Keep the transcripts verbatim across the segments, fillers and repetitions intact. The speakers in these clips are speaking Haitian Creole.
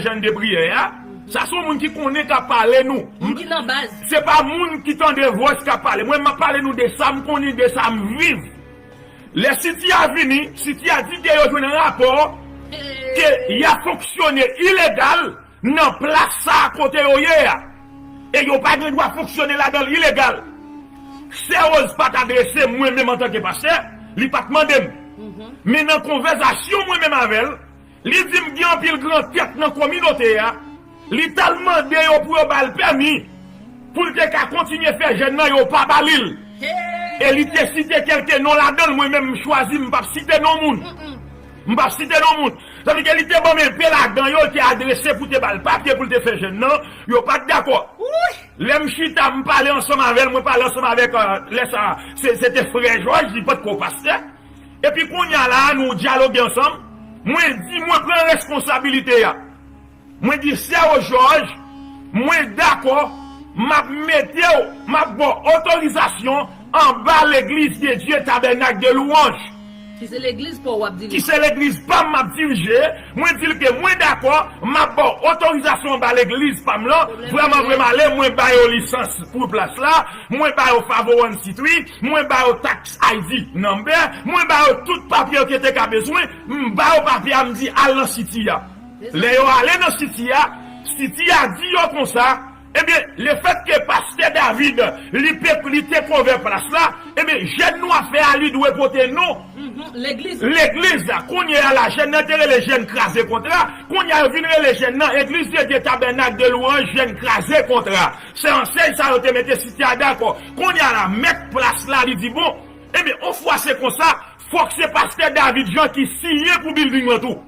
Jèn de priyè a. Sa se yon moun ki konnen k ap pale nou. Moun ki nan baz. Se pa moun ki tande voice k ap pale. Mwen, m ap pale nou de sa m konnen, de sa m viv. Lè City a vini, City a di ke yo jwenn rapò ke y ap fonksyone ilegal nan plas sa a kote yo ye a. E yo pa gen dwa fonksyone ladan l ilegal. Sè Rose pa t adrese m, mwen menm antanke pastè, li pa t mande m. Men nan konvèsasyon mwen menm avè l, li di m gen anpil gran tèt nan kominote a. Li t al mande yo pou yo ba l pèmi pou l te ka kontinye fè jèn nan, yo pa ba li l. E li te site kèlke non ladan l, mwen menm m chwazi m p ap site non moun. M p ap site non moun. Sa vle di ke li te ban m enpe ladan yo, li te adrese pou te ba l papye pou l te fè jèn nan, yo pa t dakò. Lè m chita, m pale ansanm avè l, mwen pale ansanm avèk, euh, lè sa, se, se te frè Jòj, li potko pastè. Epi kounye a la a, nou dyaloge ansanm. Mwen di, mwen pran responsabilite a. Mwen di, Sè Jòj, mwen dakò, m ap mete w, m ap ba w otorizasyon anba Legliz de Dye Tabènak de Lwanj. Ki se legliz pa w w ap dirije. Ki se legliz pa m m ap dirije. Mwen di l ke mwen dakò, m ap ba w otorizasyon anba legliz pa m lan. Vrèman, vrèman, ale, mwen ba yo lisans pou plas la, mwen ba yo five oh one C three, mwen ba yo tax I D number, mwen ba yo tout papye yo ke te ka bezwen, m ba yo papye a, m di al nan City a. Lè yo ale nan City a, City a di yo konsa, ebyen, lefètke pastè David, li pe, li te kovè plas la, ebyen, jèn nou ap fè a, li dwe pote non legliz la. Kounye a la, jèn nan te rele jèn kraze kontra, kounye a yo vin rele jèn nan Église de Dieu Tabernacle de Louange jèn kraze kontra. Se ansèy sa yo te mete, City a dakò. Kounye a la, mèt plas la, li di, bon, ebyen, on fwa se konsa, fòk se pastè David Jean ki siyen pou bilding lan tou.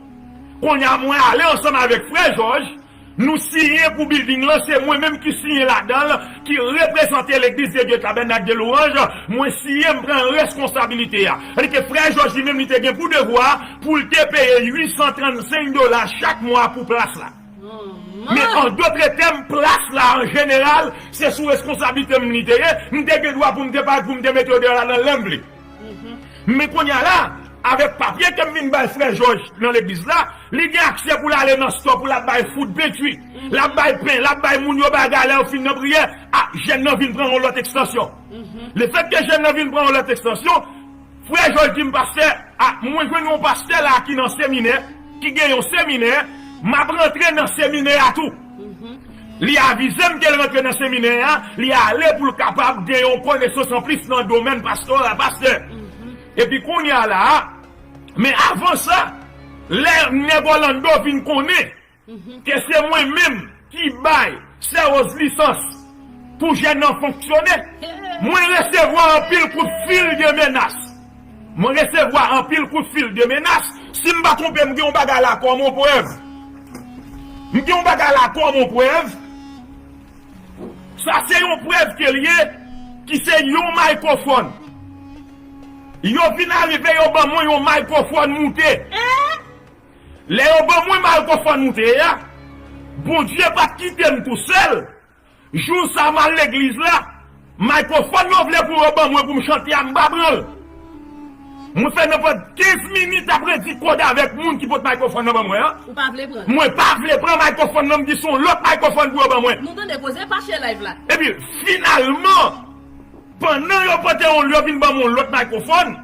Kounye a, mwen ale ansanm avèk frè Jòj, nou siyen pou bilding lan, se mwen menm ki siyen ladan l, ki reprezante Legliz de Dye Tabènak de Lwanj, mwen siyen, m pran responsabilite a. Sa vle di ke frè Jòj li menm li te gen pou devwa pou l te peye uit san trannsenk dola chak mwa pou plas la. Men an dòt tèm, plas la an jeneral, se sou reskonsablite m li te ye, m te gen dwa pou m te pa, pou m te mete yo deyò ladan l lè m vle. Men kounye a la, avèk papye ke m vin bay frè Jòj nan legliz la, li gen aksè pou l ale nan store, pou l ap bay food pantry, l ap bay pen, l ap bay moun yo bagay lè yo fin nan priyè. A, jèn nan vin pran yon lòt ekstansyon. Lefètke jèn nan vin pran yon lòt ekstansyon, frè Jòj di m, pastè, a, mwen jwenn yon pastè la ki nan seminè, ki gen yon seminè, m ap rantre nan seminè a tou. Li avize m ke l rantre nan seminè a, li ale pou l kapab gen yon konesans anplis nan domèn pastoral, pastè. Epi kounye a la a, men avan sa, lè nèg Orlando vin konnen ke se mwen menm ki bay Sè Rose lisans pou jèn nan fonksyone, mwen resevwa anpil kout fil de menas. Mwen resevwa anpil kout fil de menas. Si m pa twonpe, m gen yon bagay la kòm yon prèv. M gen yon bagay la kòm yon prèv. Sa se yon prèv ke l ye, ki se yon mikrofòn. Yo vin arive, yo ban mwen yon mikrofòn moute. Lè yo ban mwen mikrofòn moute a, Bondye pa t kite m tou sèl. Jou sa m al legliz la, mikrofòn yo vle pou yo ban mwen pou m chante a, m pa pran l. Mwen fè nenpòt kenz minit ap redi kòd avèk moun ki pot mikrofòn nan ban mwen an. Ou pa vle pran? Mwen pa vle pran mikrofòn nan, m di se yon lòt mikrofòn pou yo ban mwen. Nou tande koze, pa share live la. Epi, finalman, pandan yo pote yon, yo vin ban mwen yon lòt mikrofòn,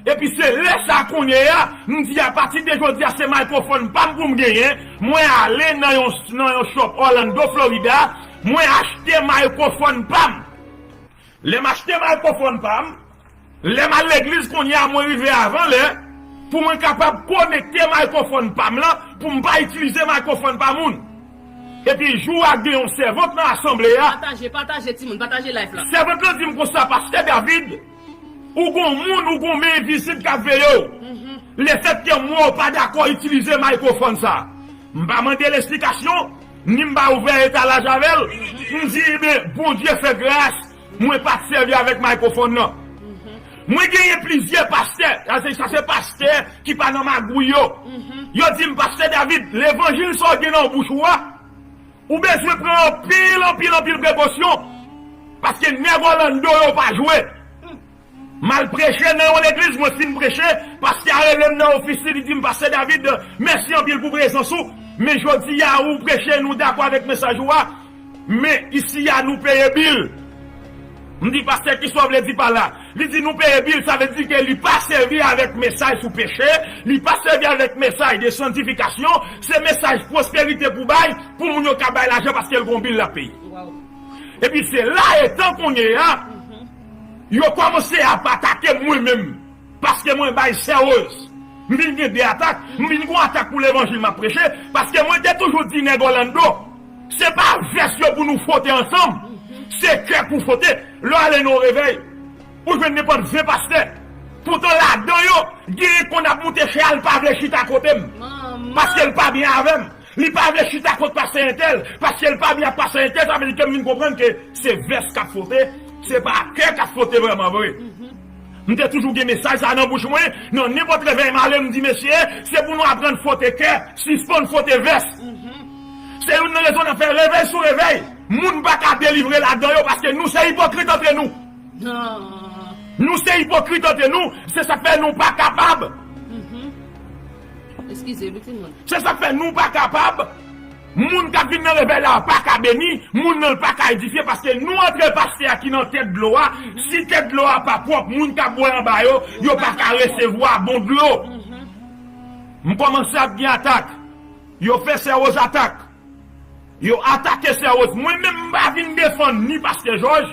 epi se lè sa kounye a, m di apati de jodi a se mikrofòn pa m pou m genyen, mwen ale nan yon, nan yon shop Orlando, Florida, mwen achte mikrofòn pa m. Lè m achte mikrofòn pa m, lè m al legliz kounye a, mwen rive avan lè, pou mwen kapab konekte mikrofòn pa m lan, pou m pa itilize mikrofòn pa moun. Epi jou a gen yon sèvant nan asanble a. Pataje, pataje timoun, pataje live la. Sèvant lan di m konsa, pastè David, ou gon moun, ou gon men envizib k ap veye w. Lefètke m wè w pa dakò itilize mikrofòn sa. M pa mande l esplikasyon, ni m pa ouvè etalaj avè l. M di, ebyen, Bondye fè gras, mwen pa t sèvi avèk mikrofòn nan. Mwen genyen plizyè pastè, sa se, sa se pastè ki pa nan magouy yo. Yo di m, pastè David, levanjil sa w gen nan bouch ou a, ou bezwen pran anpil, anpil, anpil prekosyon. Paske nèg Orlando yo pa jwe. M al preche nan yon legliz, mwen fin preche, pastè a rele m nan ofis li, li di m, pastè David, mèsi anpil pou prezans ou. Men jodi a ou preche, nou dakò avèk mesaj ou a, men isi a nou peye bil. M di, pastè, kisa w vle di pa la? Li di nou peye bil, sa vle di ke li pa sèvi avèk mesaj sou peche, li pa sèvi avèk mesaj de santifikasyon, se mesaj pwosperite pou bay, pou moun yo ka bay lajan paske l gon bil l ap peye. Epi se la etan kounye a, yo kòmanse ap atake mwen menm. Paske mwen bay sèwoz. M vin gen de atak, m vin gen yon atak pou levanjil m ap preche, paske mwen te toujou di nèg Orlando, se pa vès yo pou nou fwote ansanm, se kè pou fwote. Lè w ale nan yon revèy, ou jwenn nenpòt ven pastè. Poutan ladan yo, gen konn ap moute chè a, l pa vle chita kote m. Paske l pa byen avè m. Li pa vle chita kot pastè entèl, paske l pa byen ak pastè entèl, sa vle di ke m vin konprann ke se vès k ap fwote, se pa kè k ap fwote vrèman vre. M te toujou gen mesaj sa nan bouch mwen, nan nenpòt revèy m ale, m di, mesye, se pou nou aprann fwote kè, sispann fwote vès. Se youn nan rezon n ap fè revèy sou revèy. Moun pa ka delivre ladan yo, paske nou se ipokrit antre nou. Nou se ipokrit antre nou, se sa k fè nou pa kapab. Eskize, wi, timoun. Se sa k fè nou pa kapab. Moun k ap vin nan revèy la pa ka beni, moun nan pa ka edifye, paske nou antre pastè a ki nan tèt dlo a, si tèt dlo a pa pwòp, moun k ap bwè anba yo, yo pa ka resevwa bon dlo. M kòmanse ap gen atak. Yo fè sèwoz atak. Yo atake sè Rose. Mwen menm, m pa vin defann ni pastè Jòj,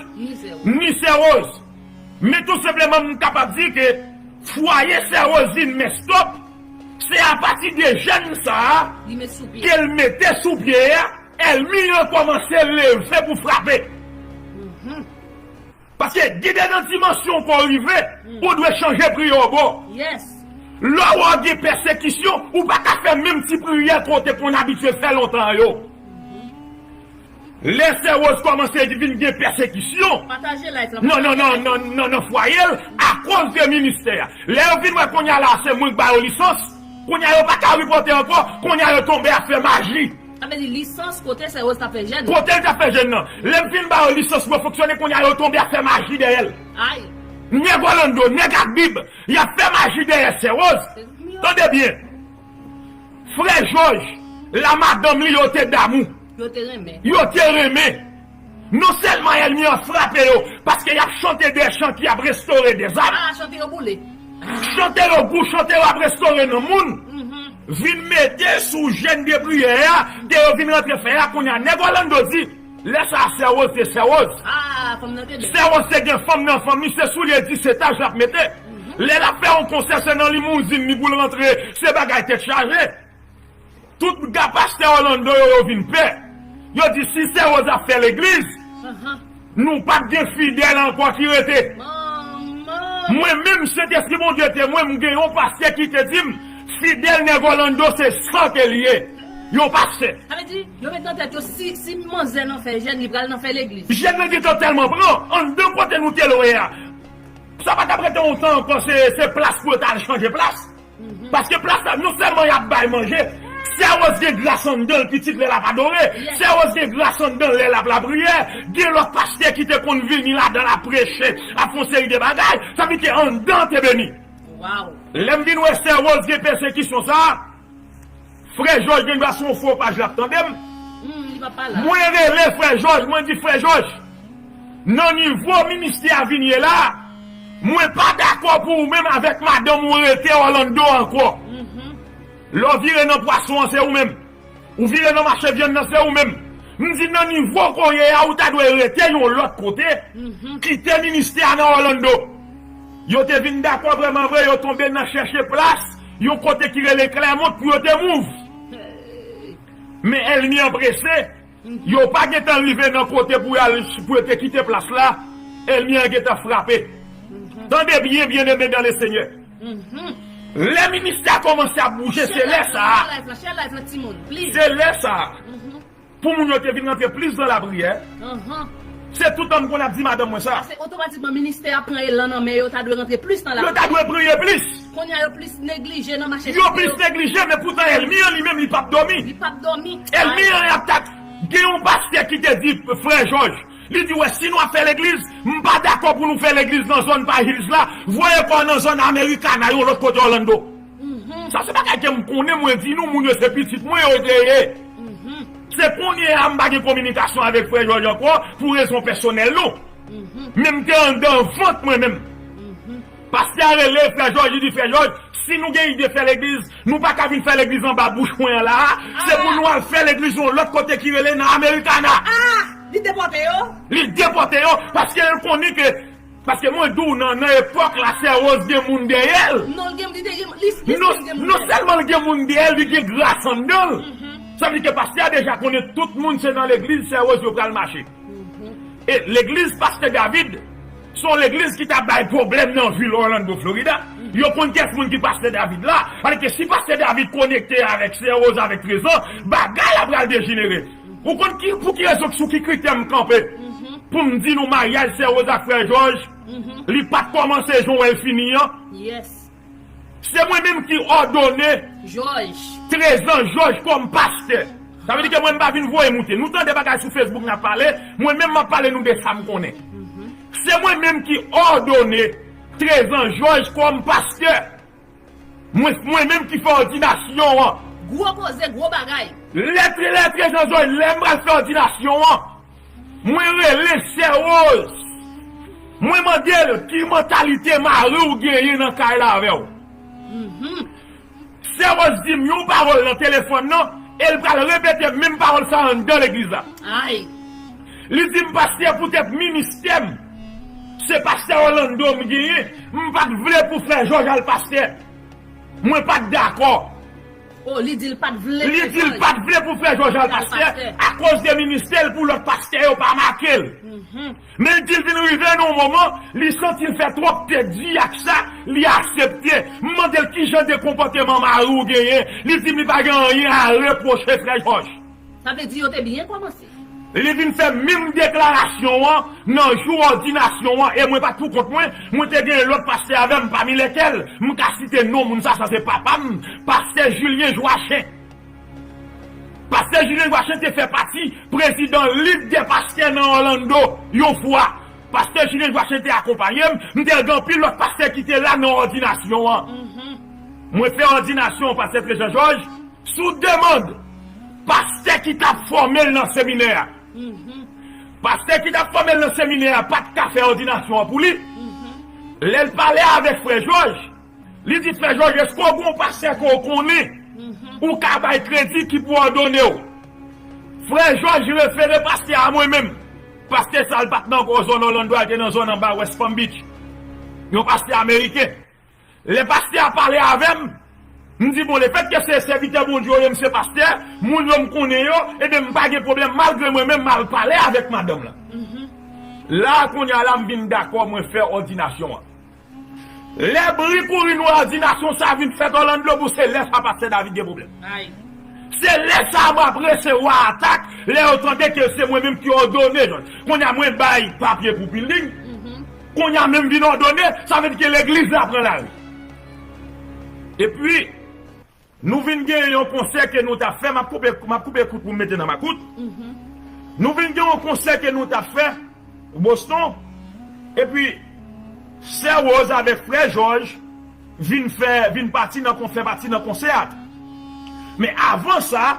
ni sè Rose. Men tou senpleman, m kapab di ke fwaye sè Rose vin mess up, se apati de jèn sa a ke l mete sou pye a, ènmi an kòmanse leve pou frape. Paske gen de nan dimansyon ke w rive, ou dwe chanje priyè w bò. Lè w gen pèsekisyon, ou pa ka fè menm ti priyè ke w te konn abitye fè lontan yo. Lè sè Rose kòmanse vin gen pèsekisyon nan, nan, nan, nan, nan, nan fwaye l, akoz de ministè a. Lè yo vin wè kounye a la, se mwen k ba yo lisans, kounye a yo pa ka ripòte ankò, kounye a yo tonbe ap fè maji. Sa vle di lisans kote sè Rose t ap fè jèn nan. Kote l t ap fè jèn nan. Lè m fin ba yo lisans pou yo fonksyone, kounye a yo tonbe ap fè maji dèyè l. Ay. Nèg Orlando, nèg ak Bib, y ap fè maji dèyè sè Rose. Tande byen. Frè Jòj, la madanm li, yo te damou. Yo te renmen. Yo te renmen. Non sèlman ènmi an frape yo, paske y ap chante de chan ki ap restore de zam. Ah, chante yo boule. Chante yo gou, chante yo ap restore nan moun. Vin mete sou jèn de priyè a, ke yo vin rantre fè a, kounye a nèg Orlando di, lè sa a sè Rose te sè Rose. Ah, fanm nan te bèl. Sè Rose te gen fanm nan fanm li, se soulye disetaj l ap mete. Lè l ap fè yon konsè, se nan limouzin li pou l rantre, se bagay tèt chaje. Tout ga pastè Orlando yo, yo vin pè. Yo di, si sè Rose ap fè legliz, nou p ap gen fidèl ankò ki rete. Mwen menm, Sentespri Bondye te mwen, m gen yon pastè ki te di m, fidèl nèg Orlando se san ke l ye. Yon pastè. Sa vle di, yo met nan tèt yo, si, si manzè nan fè jèn, li pral nan fè legliz. Jèn nan gentan tèlman pran, anndan kote nou te lwe a. Sa pa t ap rete lontan ankò, se, se plas pou yo t al chanje plas. Paske plas la, non sèlman y ap bay manje, sè Rose gen gras anndan l pitit lè l ap adore, sè Rose gen gras anndan l lè l ap lapriyè, gen lòt pastè ki te konn vini ladan l ap preche, ap fè yon seri de bagay, sa vle di ke anndan te beni. Lè m vin wè sè Rose gen pèsekisyon sa a, frè Jòj gen dwa se yon fo paj l ap tande m. Mwen rele frè Jòj, mwen di, frè Jòj, nan nivo ministè a vin ye la, mwen pa dakò pou ou menm avèk madanm ou rete Orlando ankò. Lè w vire nan pwason an, se ou menm. Ou vire nan mache vyann nan, se ou menm. M di nan nivo ke w ye a, ou ta dwe rete yon lòt kote, kite ministè a nan Orlando. Yo te vin dakò vrèman vre, yo tonbe nan chèche plas, yon kote ki rele Clermont pou yo te move. Men ènmi an prese, yo pa gentan rive nan kote pou y al, pou yo te kite plas la, ènmi an gentan frape. Tande byen, byeneme dan le Senyè. Lè ministè a kòmanse ap bouje, se lè sa a. Se lè sa a. Pou moun yo te vin rantre plis nan lapriyè. Se toutan m konn ap di madanm mwen sa. Paske otomatikman ministè a pran elan nan men yo, ta dwe rantre plis nan lapriyè. Yo ta dwe priye plis. Kounye a yo plis neglije nan mache. Yo plis neglije, men poutan ènmi an li menm li p ap dòmi. Li p ap dòmi. Ènmi an ap tak. Gen yon pastè ki te di frè Jòj, li di, wè, si nou ap fè legliz, m pa dakò pou nou fè legliz nan zòn pa Hills la, voye kò w nan zòn Americana, yon lòt kote Orlando. Sa se bagay ke m konnen, mwen di nou, moun yo se pitit mwen yo te ye. Se kounye a m pa gen kominikasyon avèk frè Jòj ankò pou rezon pèsonèl nou. Men m te anndan vant mwen menm. Pastè a rele frè Jòj, li di, "Frè Jòj, si nou gen ide fè legliz, nou pa ka vin fè legliz anba bouch mwen an la a. Se pou nou al fè legliz yon lòt kote ki rele nan Americana." Ah! Li depòte yo? Li depòte yo, paske l konnen ke, paske mwen di w nan, nan epòk la, sè Rose gen moun dèyè l. Non, l gen, li te gen, li, li Non, gen moun non dèyè l. Sèlman l gen moun dèyè l, li gen gras anndan l. Sa vle di ke pastè a deja konnen tout moun se nan legliz sè Rose yo pral mache. E legliz pastè David, se yon legliz ki t ap bay pwoblèm nan vil Orlando, Florida. Yo konn kèk moun ki pastè David la. Paske si pastè David konekte avèk sè Rose, avèk Trezan, bagay la pral dejenere. Ou konn ki, pou ki rezon, sou ki kritè m kanpe pou m di nou maryaj sè Rose ak frè Jòj, li pa t kòmanse jan w wè l fini an? Se mwen menm ki òdone Jòj. Trezan Jòj kòm pastè. Sa vle di ke mwen m pa vin voye moute. Nou tande bagay sou Facebook n ap pale, mwen menm m ap pale nou de sa m konnen. Se mwen menm ki òdone Trezan Jòj kòm pastè. Mwen, mwen menm ki fè òdinasyon an. Gwo koze, gwo bagay. Lè Tre-, lè Trezan Jòj, lè m pral fè òdinasyon an, mwen rele sè Rose. Mwen mande l ki mantalite mari w genyen nan kay la avè w. Sè Rose di m yon pawòl nan telefòn nan, e l pral repete menm pawòl sa anndan legliz la. Ay! Li di m, "Pastè, poutèt ministè m, se pastè Orlando m genyen, m pa t vle pou frè Jòj al pastè. Mwen pa t dakò." Oh, li di l pa t vle. Li di l pa t vle pou frè Jòj al pastè akoz de ministè l, pou lòt pastè yo pa make l. Men l di l vin rive nan yon moman, li santi l fè twòp tèt di ak sa, li aksepte. M mande l ki jan de konpòteman mari w genyen. Li di m li pa gen anyen a repwoche frè Jòj. Sa vle di yo te byen kòmanse. Li vin fè menm deklarasyon an nan jou òdinasyon an, e mwen pa t pou kont mwen, mwen te gen lòt pastè avè m, pami lèkèl m ka site non moun sa, sa se papa m, pastè Julien Joachim. Pastè Julien Joachim te fè pati prezidan lig dè pastè nan Orlando yon fwa. Pastè Julien Joachim te akonpaye m, m te gen anpil lòt pastè ki te la nan òdinasyon an. Mwen fè òdinasyon pastè Trezan Jòj sou demann pastè ki t ap fòme l nan seminè a. Pastè ki t ap fòme l nan seminè a pa t ka fè òdinasyon an pou li. Lè l pale avèk frè Jòj, li di, "Frè Jòj, èske w gen yon pastè ke w konnen ou ka bay kredi ki pou òdone w?" Frè Jòj refere pastè a mwen menm. Pastè sa l pa t nan zòn Orlando a, l te nan zòn anba West Palm Beach. Yon pastè ameriken. Lè pastè a pale avè m, m di, "Bon, lefètke se sèvitè Bondye w ye, m se pastè, moun yo m konnen yo, ebyen m pa gen pwoblèm, malgre mwen menm m al pale avèk madanm lan." La, kounye a la, m vin dakò, mwen fè òdinasyon an. Lè bri kouri nou òdinasyon sa vin fèt Orlando, bon, se lè sa pastè David gen pwoblèm. Se lè sa a m ap resevwa atak, lè yo tande ke se mwen menm ki òdone Jòj. Kounye a mwen bay papye pou building. Kounye a menm vin òdone, sa vle di ke legliz la pran lari. Epi, nou vin gen yon konsè ke nou t ap fè, m ap koupe, m ap koupe kout pou m mete nan makout. Nou vin gen yon konsè ke nou t ap fè Boston. Epi, sè Rose avèk frè Jòj vin fè, vin pati nan kon-, fè pati nan konsè a tou. Men avan sa,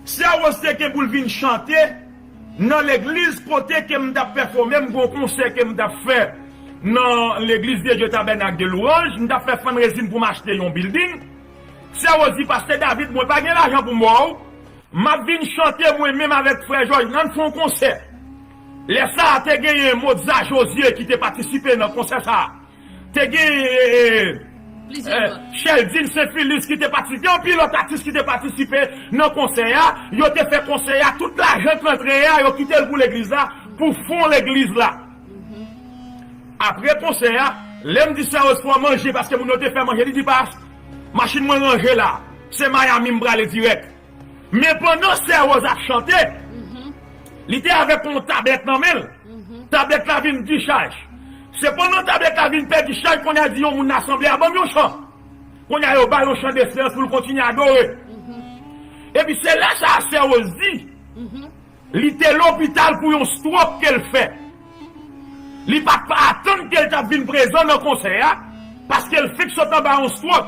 sè Rose te gen pou l vin chante nan legliz kote ke m t ap pèfòme, m gen yon konsè ke m t ap fè nan legliz de Dye Tabènak de Lwanj, m t ap fè fundraising pou m achte yon building. Sè Rose di, "Pastè David, mwen pa gen lajan pou m ba w. M ap vin chante mwen menm avèk frè Jòj, n ann fè yon konsè." Lè sa a, te genyen Mozart José ki te patisipe nan konsè sa a. Te genyen, eh, eh, Cheldine Saint Philus ki te patisipe. Gen anpil lòt atis ki te patisipe nan konsè a. Yo te fè konsè a, tout lajan k rantre a, yo kite l pou legliz la, pou fon legliz la. Apre konsè a, lè m di sè Rose fò manje, paske moun yo te fè manje, li di, "Pas, machin mwen ranje la, se Miami m prale dirèk." Men pandan sè Rose ap chante, li te avèk yon tablèt nan men l. Tablèt la vin dichaj. Se pandan tablèt la vin pèdi chaj, kounye a di yon moun nan asanble a, "Ban m yon chan." Kounye a yo ba yon chan desperans pou l kontinye adore. Epi se lè sa a sè Rose di, li te lopital pou yon stroke ke l fè. Li pa t atann ke l t ap vin prezan nan konsè a, paske l fenk sot anba yon stroke.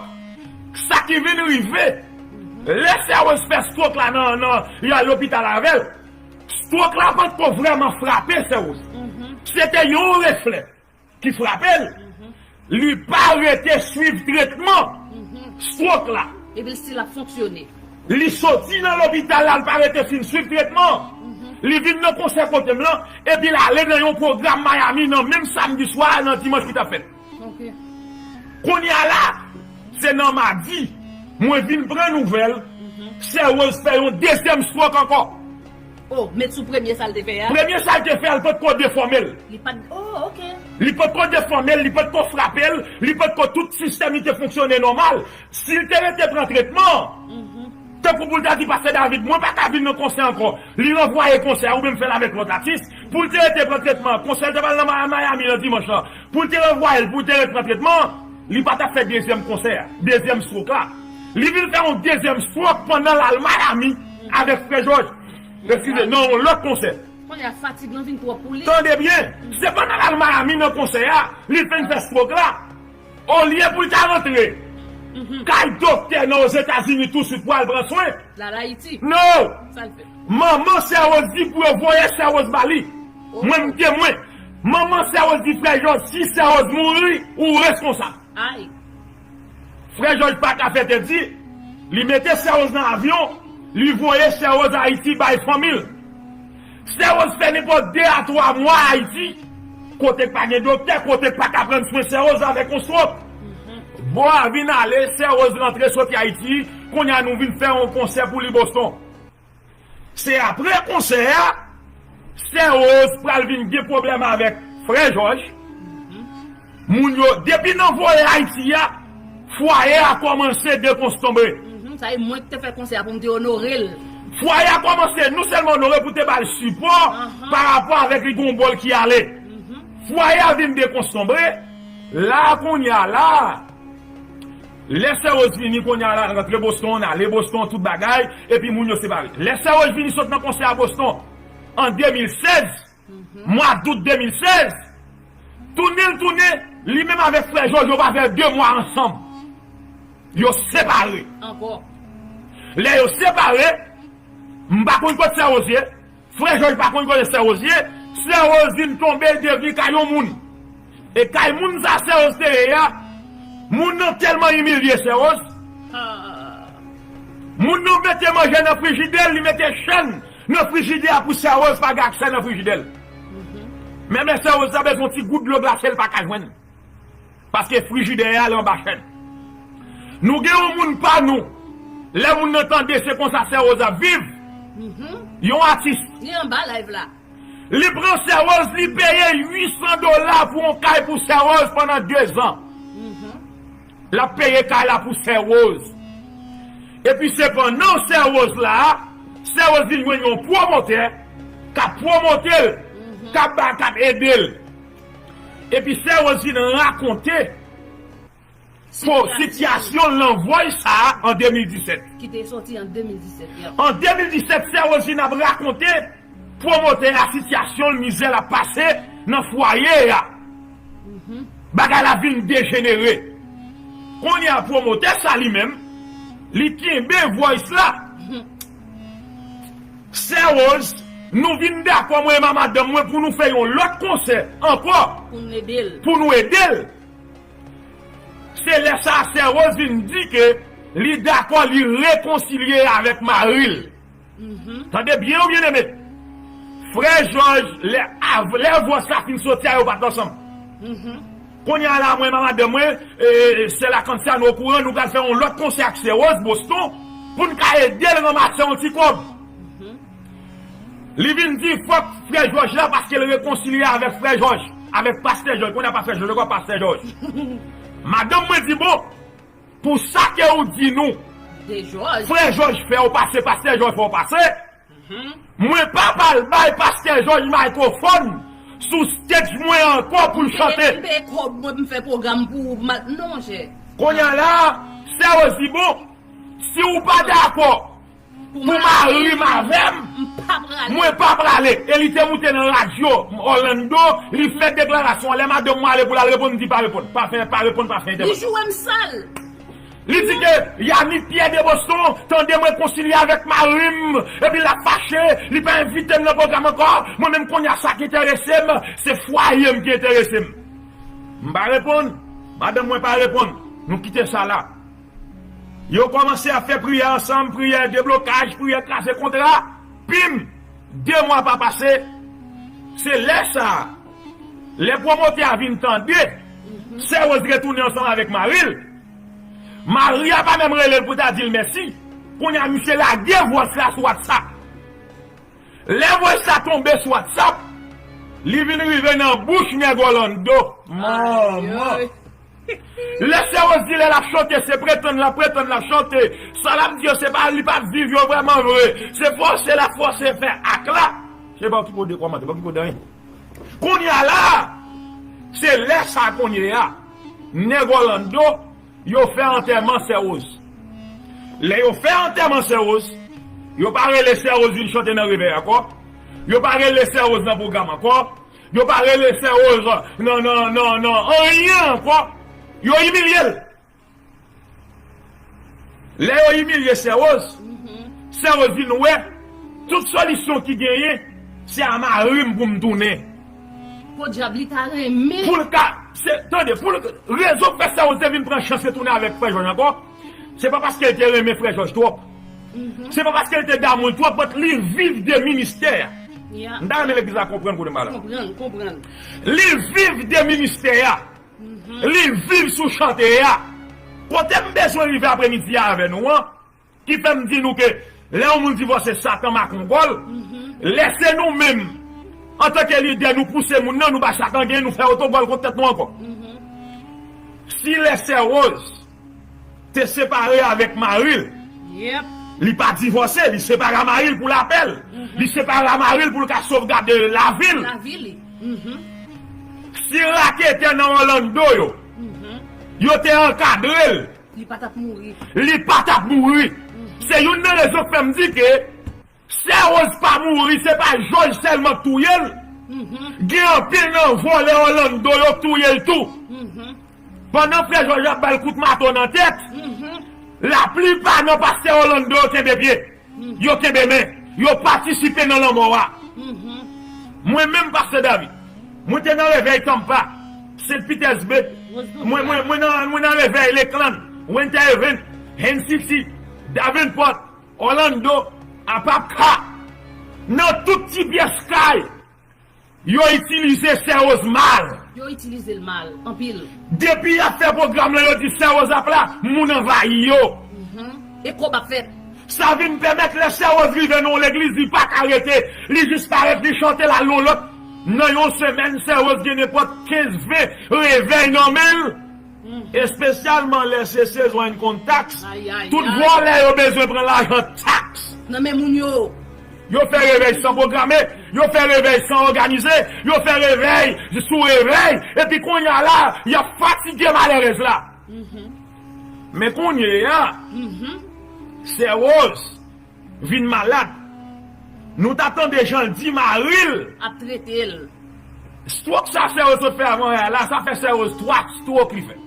Sa ki vin rive, lè Sè Rose fè stroke la nan, nan, y al lopital avè l, stroke la pa t ko vrèman frape Sè Rose. Se te yon reflè ki frape l. Li pa rete swiv tretman stroke la. Epi l still ap fonksyone. Li soti nan lopital la, li pa rete fin swiv tretman. Li vin nan konsè kote m lan, epi l ale nan yon pwogram Miami nan menm samdi swa a, nan dimanch ki t ap fèt. Kounye a la, se nan madi, mwen vin pran nouvèl, Sè Rose fè yon dezyèm stroke ankò. Oh, met sou premye sa l te fè a. Premye sa l te fè a, li potko defòme l. Li pa t, oh, ok. Li potko defòme l, li potko frape l, li potko, tout sistèm li te fonksyone nòmal. Si l te rete pran tretman, tankou pou l ta di, Pastè David, mwen pa ka vin nan konsè ankò. Li ranvwaye konsè a oubyen m fè l avèk lòt atis. Pou l te rete pran tretman, konsè l te pral nan Miami nan dimanch lan. Pou l te ranvwaye l, pou l te rete pran tretman, li pa t ap fè dezyèm konsè a, dezyèm stroke la. Li vin fè yon dezyèm stroke pandan l al Miami avèk Frè Jòj. Eskize, nan yon lòt konsè. Kounye a fatig lan vin twòp pou li. Tande byen, se pandan l al Miami nan konsè a, li fin fè stroke la. Olye pou l ta rantre kay doktè nan Ozetazini touswit pou al pran swen. L al Ayiti. No! Sa l fè? Manman Sè Rose di pou yo voye Sè Rose ba li. Mwen m temwen. Manman Sè Rose di, Frè Jòj, si Sè Rose mouri, ou reskonsab. Ay. Frè Jòj pa ka fè tèt di, li mete Sè Rose nan avyon, li voye Sè Rose Ayiti bay fanmi l. Sè Rose fè nenpòt de a twa mwa Ayiti, kote k pa gen doktè, kote k pa ka pran swen Sè Rose avèk yon stroke. Bò a vin ale, Sè Rose rantre soti Ayiti, kounye a nou vin fè yon konsè pou li Boston. Se apre konsè a, Sè Rose pral vin gen pwoblèm avèk Frè Jòj. Moun yo, depi nan voye Ayiti a, fwaye a kòmanse dekonstanbre. Mhm, sa e mwen ki te fè konsè a pou m te onore l. Fwaye a kòmanse non sèlman onore pou te ba l sipò pa rapò avèk li gon bòl ki ale. Fwaye a vin dekonstanbre. La kounye a la, lè Sè Rose vini kounye a la, rantre Boston, ale Boston, tout bagay, epi moun yo separe. Lè Sè Rose vini sot nan konsè a Boston an de mil sèz, mwa dout de mil sèz, tounen l tounen, li menm avèk Frè Jòj yo pa fè de mwa ansanm. Yo separe. Ankò. Lè yo separe, m pa konn kot Sè Rose ye, Frè Jòj pa konn kote Sè Rose ye, Sè Rose vin tonbe, devni kay yon moun. E kay moun sa Sè Rose te ye a, moun nan tèlman imilye Sè Rose. Moun nan mete manje nan frijidè l, li mete chèn nan frijidè a pou Sè Rose pa gen aksè nan frijidè l. Menm lè Sè Rose ta bezwen yon ti gout dlo glase, l pa ka jwenn. Paske frijidè a al anba chèn. Nou gen yon moun pa nou. Lè moun nan tande se konsa Sè Rose ap viv. Yon atis. Li anba live la. Li pran Sè Rose, li peye uit san dola pou yon kay pou Sè Rose pandan de zan. L ap peye kay la pou Sè Rose. Epi se pandan Sè Rose la, Sè Rose vin jwenn yon pwomotè k ap pwomote l, k ap ba, k ap ede l. Epi Sè Rose vin rakonte po sitiyasyon l nan voice sa a an de mil disèt. Ki te soti an de mil disèt, yeah. An de mil disèt, Sè Rose vin ap rakonte pwomotè a sitiyasyon l, mizè l ap pase nan fwaye a. Bagay la vin dejenere. Kounye a pwomotè sa li menm, li kenbe voice la. Sè Rose, nou vin dakò, mwen e madanm mwen, pou nou fè yon lòt konsè ankò. Pou nou ede l. Pou nou ede l. Se lè sa a Sè Rose vin di ke li dakò, li rekonsilye avèk mari l. Tande byen, wi, byeneme. Frè Jòj, lè, av-, lè voice la fin soti a, yo pa t ansanm. Kounye a la, mwen, madanm mwen, e, sè Lakantia, nou okouran, nou pral fè yon lòt konsè ak Sè Rose Boston, pou n ka ede l ranmase yon ti kòb. Li vin di fòk Frè Jòj la, paske l rekonsilye avèk Frè Jòj, avèk Pastè Jòj. Kounye a pa Frè Jòj ankò, Pastè Jòj. Madanm mwen di, bon, pou sa ke ou di nou, Frè Jòj fè w pase, Pastè Jòj fè w pase, mwen pa pral bay Pastè Jòj mikrofòn sou stage mwen ankò pou l chante. M peye kòb mwen, m fè pwogram pou ou, non, monchè. Kounye a la, Sè Rose di, bon, si ou pa dakò pou mari m avè m, mwen pa prale. E li te moute nan radyo Orlando, li fè deklarasyon an. Lè madanm mwen ale pou l al reponn, m di pa reponn. Pa fè, pa reponn, pa fè entèvansyon. Li joure m sal. Li di ke Yanick Pierre de Boston tande mwen konsilye avèk mari m, epi l ap fache, li pa envite m nan pwogram ankò. Mwen menm kounye a sa k enterese m, se fwaye m ki enterese m. M pa reponn, madanm mwen pa reponn. Nou kite sa la. Yo kòmanse ap fè priyè ansanm, priyè deblokaj, priyè kraze kontra. Pim! De mwa pa pase, se lè sa a, lè pwomotè a vin tande, Sè Rose retounen ansanm avèk mari l. Mari a pa menm rele l pou ta di l mèsi. Kounye a, misye lage vwòs la sou WhatsApp. Lè vwòs la tonbe sou WhatsApp, li vin rive nan bouch nèg Orlando. Manman! Lè Sè Rose di lè l ap chante, se pretann l ap pretann l ap chante. Sa l ap di yo, se pa, li p ap viv yo vrèman vre. Se fòse l ap fòse fè ak la. Se pa w ki pou de kòmantè, pa w ki pou de anyen. Kounye a la, se lè sa kounye a, nèg Orlando, yo fè antèman Sè Rose. Lè yo fè antèman Sè Rose, yo pa rele Sè Rose vin chante nan revèy ankò. Yo pa rele Sè Rose nan pwogram ankò. Yo pa rele Sè Rose nan, nan, nan, nan anyen ankò. Yo imilye l. Lè yo imilye Sè Rose, Sè Rose vin wè tout solisyon ki genyen, se a mari m pou m tounen. Podyab, li ta renmen. Pou l ka, se, tande, pou l, rezon k fè Sè Rose te vin pran chans retounen avèk Frè Jòj ankò, se pa paske l te renmen Frè Jòj twòp. Se pa paske l te damou l twòp, but li viv de ministè a. M ta renmen legliz la konprann kote m pral la. Konprann, konprann. Li viv de ministè a. Li viv sou chante a. Kote m bezwen rive apremidi a avè nou an, ki fè m di nou ke lè yon moun divòse, Satan make yon gòl, lè se nou menm, antanke lidè, nou pouse moun nan, nou bay Satan gen, nou fè otogòl kont tèt nou ankò. Si lè Sè Rose te separe avèk mari l, li pa divòse, li separe a mari l pou lapè l, li separe a mari l pou l ka sovgade lavi l. Lavi li. Si raketè nan Orlando yo, yo te ankadre l, li pa t ap mouri. Li pa t ap mouri. Se youn nan rezon k fè m di ke Sè Rose pa mouri, se pa Jòj sèlman k touye l. Gen anpil nan vòlè Orlando yo k touye l tou. Pandan Frè Jòj ap ba l kout mato nan tèt, laplipa nan pastè Orlando yo kenbe pye. Yo kenbe men. Yo patisipe nan lanmò a. Mwen menm, pastè David, mwen te nan revèy Tampa, Saint Petersburg, mwen, mwen, mwen nan, mwen nan revèy Lakeland, Winter Haven, Haines City, Davenport, Orlando, Apopka. Nan tout ti pyès kay, yo itilize Sè Rose mal. Yo itilize l mal, anpil. Depi y ap fè pwogram lan, yo di Sè Rose ap la, moun anvayi yo. E kòb ap fèt. Sa vin pèmèt lè Sè Rose rive nan yon legliz, li pa ka rete. Li jis parèt, li chante, l al nan yon lòt. Nan yon semèn, Sè Rose gen nenpòt kenz, ven revèy nan men l. Espesyalman lè se sezon income tax. Tout vòlè yo bezwen pran lajan taks. Nan men moun yo. Yo fè revèy san pwograme, yo fè revèy san òganize, yo fè revèy sou revèy, epi kounye a la, y ap fatige malèrèz la. Men kounye a, Sè Rose vin malad. Nou ta tande jan l di mari l. Ap trete l. Stroke sa Sè Rose sot fè avan yè la, sa fè Sè Rose twa stroke li fè.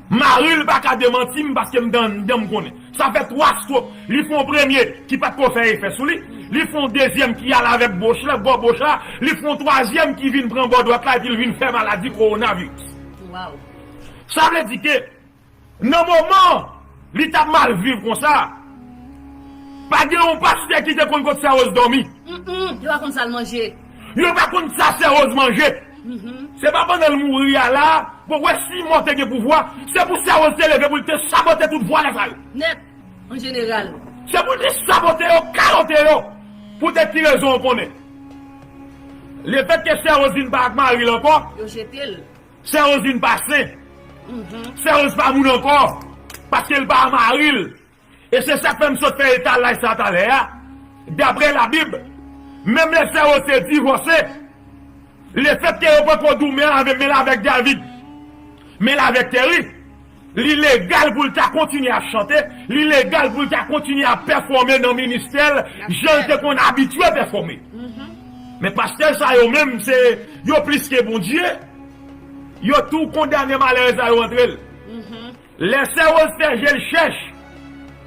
Mari l pa ka demanti m paske m dan, dan m konnen. Sa fè twa stroke. Li fè yon premye ki pa t ko fè efè sou li. Li fè yon dezyèm ki al avèk boch la, bò boch la. Li fè yon twazyèm ki vin pran bò dwat la epi l vin fè maladi kowonaviris. Sa vle di ke nan moman li t ap mal viv konsa, pa gen yon pastè ki te konn kot Sè Rose dòmi. Yo pa konn sa l manje. Yo pa konn sa Sè Rose manje. Se pa pandan l mouri a la, bon, wè si mò te gen pouvwa, se pou Sè Rose te leve pou l te sabote tout vòlè sa yo. Nèt, an jeneral. Se pou l te sabote yo, kalote yo, pou te ki rezon w konnen. Lefètke Sè Rose vin pa ak mari l ankò, yo jete l. Sè Rose vin pa sen. Sè Rose pa moun ankò. Paske l pa mari l. E se sa k fè m sot fè etalaj sa talè a. Daprè Labib, menm lè Sè Rose te divòse, lefètke yo poko doumen avè men l avèk David, men l avèk Terry, li legal pou l ta kontinye ap chante, li legal pou l ta kontinye ap pèfòme nan ministè l, jan l te konn abitye pèfòme. Men pastè sa yo menm, se yo plis ke Bondye. Yo tou kondane malèrèz la, yo antre l. Lè Sè Woz fè je l chèch,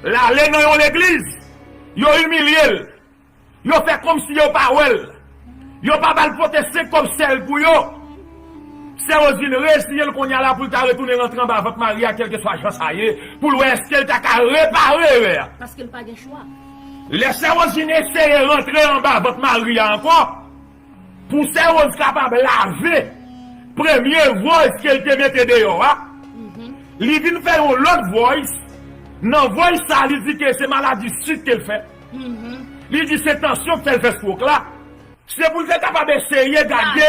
l ale nan yon legliz, yo imilye l, yo fè kòmsi yo pa wè l, yo pa ba l pote senk kòb sèl pou yo. Sè Woz vin reziyen l kounye a la pou l ta retounen rantre anba vant Mari a, kèlkeswa jan sa ye, pou l wè èske l ta ka repare erè a. Paske l pa gen chwa. Lè Sè Woz vin eseye rantre anba vant Mari a ankò, pou Sè Woz kapab lave premye vòys ke l te mete deyò a, li vin fè yon lòt vòys. Nan vòys sa, li di ke se maladi sik ke l fè. Li di se tansyon k fè l fè swok la. Se pou l te kapab eseye gade,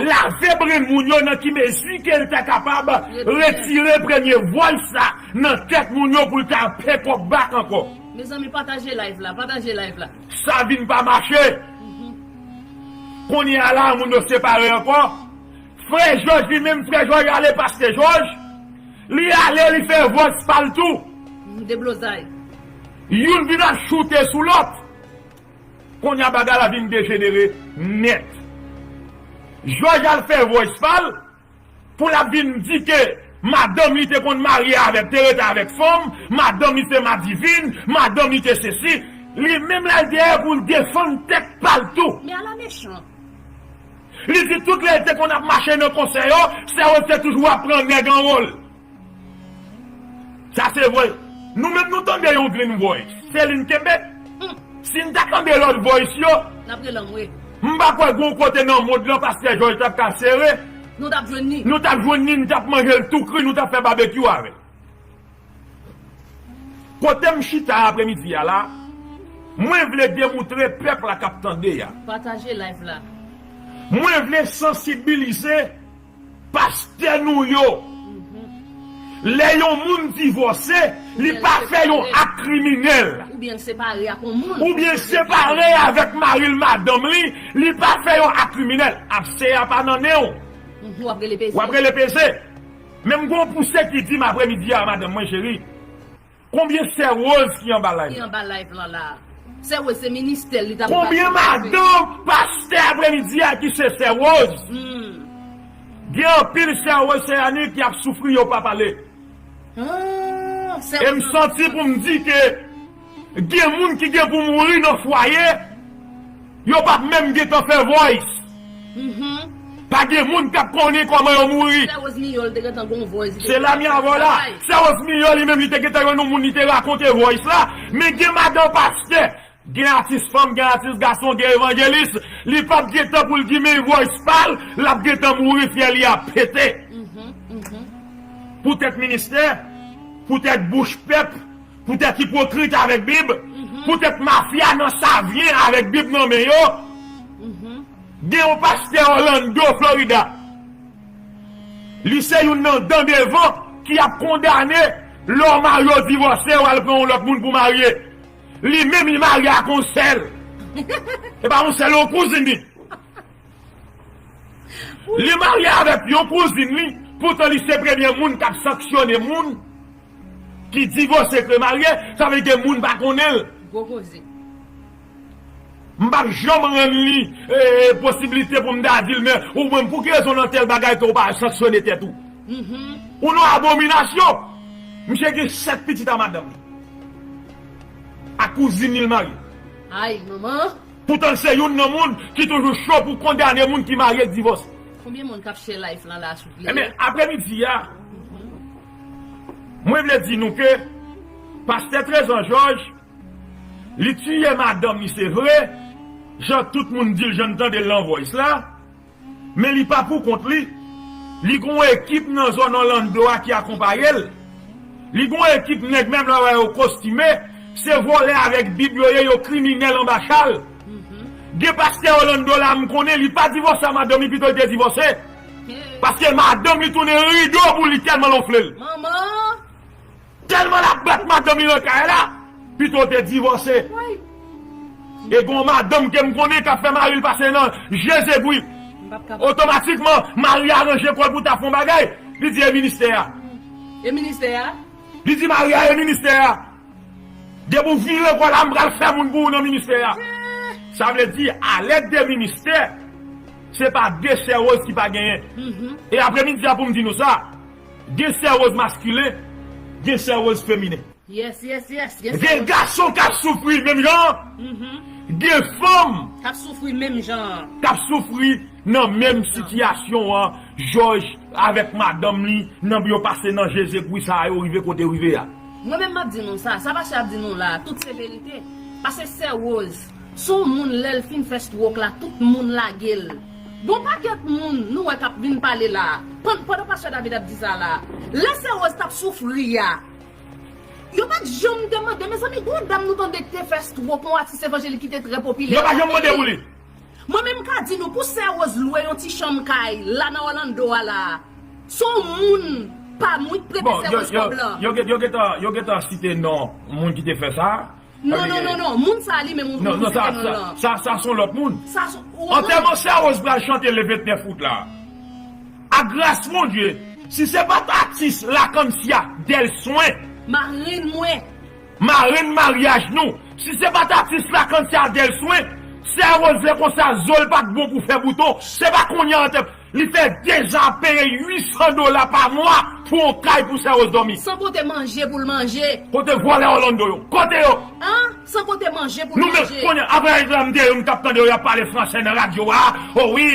lave brenn moun yo nan ki mezi ke l ta kapab retire premye vòys sa nan tèt moun yo pou l ta pè kòb bak ankò. Mezanmi, pataje live la, pataje live la. Sa vin pa mache. Kounye a la, moun yo separe ankò. Frè Jòj li menm, frè Jòj ale, pastè Jòj, li ale, li fè vòys pa l tou. Deblozay. Youn vin ap choute sou lòt. Kounye a bagay la vin dejenere nèt. Jòj al fè vòys pa l, pou l ap vin di ke madanm li te konn marye avèk, te rete avèk fanm, madanm li se madivin, madanm li te sesi, li menm l al dèyè pou l defann tèt pa l tou. Men ala mechan. Li di tout lè l te konn ap mache nan konsèy yo, Sè Woz te toujou ap pran nèg an wòl. Sa se vre. Nou menm nou tande yon grenn vòys. Se li n kenbe. Si n ta tande lòt vòys yo, m pa kwè gon kote nan mond lan pastè Jòj t ap ka sere. Nou t ap jwenn ni. Nou t ap jwenn ni, n t ap manje l tou kri, nou t ap fè babekyou avè l. Kote m chita apremidi a la, mwen vle demoutre pèp la k ap tande a. Pataje live la. Mwen vle sansibilize pastè nou yo. Lè yon moun divòse, li pa fè yon ak kriminèl. Oubyen l separe ak yon moun. Oubyen l separe avèk mari l, madanm li, li pa fè yon ak kriminèl. Abse a pa nan nen w. W ap rele peze. W ap rele peze. Men m gon pouse ki di m apremidi a, madanm mwen cheri. Konbyen Sè Woz ki anba live? Ki anba live lan la? Sè Woz se ministè l li t ap. Konbyen madanm pastè apremidi a ki se Sè Woz? Gen anpil Sè Woz, Sè Anik ki ap soufri, yo pa pale. E m santi pou m di ke gen moun ki gen pou mouri nan fwaye, yo p ap menm gentan fè vòys. Pa gen moun k ap konnen kòman yo mouri. Sè Woz Miyò, li te gentan gon vòys, li te. Se la mi avò la. Sè Woz Miyò li menm, li te gentan jwenn yon moun, li te rakonte vòys la. Men gen madan pastè, gen atis fanm, gen atis gason, gen evanjelis, li p ap gentan pou l di men vòys pa l, l ap gentan mouri, fyè li ap pete. Poutèt ministè, poutèt bouch pèp, poutèt ipokrit avèk Bib, poutèt mafya nan savyen avèk Bib nan men yo. Gen yon pastè Orlando, Florida. Li se youn nan dan devan ki ap kondane lè w marye w divòse, w al pran yon lòt moun pou marye. Li menm li marye ak yon sèl. E pa yon sèl, yon kouzin li. Li marye avèk yon kouzin li, poutan li se premye moun k ap sanksyone moun ki divòse k remarye, sa vle di ke moun pa konnen l. Gwo koze. M p ap janm rann li, e, posiblite pou m ta di l, men ou menm, pou ki rezon nan tèl bagay ke w pa sanksyone tèt ou? Ou nan abominasyon. Misye gen sèt pitit a madanm li. Ak kouzin li l marye. Ay, manman. Poutan l se youn nan moun ki toujou cho pou kondane moun ki marye k divòse. Konbyen moun k ap share live lan la, souple? Ebyen, apremidi a, mwen vle di nou ke pastè Trezan Jòj, li tiye madanm li, se vre, jan tout moun di l, jan n tande l nan vòys la, men li pa pou kont li. Li gon ekip nan zòn Orlando a ki akonpaye l. Li gon ekip nèg, menm lè w wè yo kostime, se vòlè avèk Bib yo ye, yo kriminèl anba chal. Gen pastè Orlando la, m konnen li pa divòse a madanm li, pito l te divòse. Paske madanm li tounen rido pou li tèlman l onfle l. Manman! Tèlman l ap bat madanm li nan kay la, pito l te divòse. E gon madanm ke m konnen k ap fè mari l pase nan je zegwi. Otomatikman, mari a ranje kò l pou ta fè yon bagay. Li di, "E ministè a." E ministè a? Li di mari a, "E ministè a. Depi w vire kò la, m pral fè moun pou ou nan ministè a." Sa vle di, alèd de ministè, se pa de Sè Woz ki pa genyen. E apremidi a pou m di nou sa, gen Sè Woz maskilen, Gen sè Rose feminen. Yes, yes, yes. Gen gason k ap soufri menm jan an. Gen fanm k ap soufri menm jan an. K ap soufri nan menm sitiyasyon an. Jòj avèk madanm li, nan yo pase nan je zegwi sa a, yo rive kote yo rive a. Mwen menm m ap di nou sa, sa pastè ap di nou la, tout se verite. Pase sè Rose, se yon moun lè l fin fè stroke la, tout moun lage l. Gon pakèt moun nou wè k ap vin pale la. Pandan pastè David ap di sa la, lè sè Rose t ap soufri a, yo pa t janm te mande, mezanmi, gon dam nou tande ki te fè stroke, yon atis evanjelik ki te trè popilè. Yo pa janm mande pou li. Mwen menm ka di nou, pou sè Rose lwe yon ti chanm kay la nan Orlando a la, se yon moun pa m wi k prete sè Rose kòb lan. Yo gentan site non moun ki te fè sa. Non, non, non, non. Moun sa a li menm ou site non l lan. Sa, sa se yon lòt moun. Antèman sè Rose pral chante le vennèf out la. Ak gras Bondye, si se pa t atis Lakansya Dèlswen, marenn mwen, marenn maryaj nou, si se pa t atis Lakansya Dèlswen, sè Rose lè konsa zo l pa t bon pou fè bouton. Se pa kounye a antèm. Li fè deza peye uit san dola pa mwa pou yon kay pou sè Rose dòmi. San konte manje pou l manje. Kote vòlè Orlando yo? Kote yo? An? San konte manje pou l manje. Nou menm konnen, apre egzanp de yo, m t ap tande yo, y ap pale franse nan radyo a. O wi,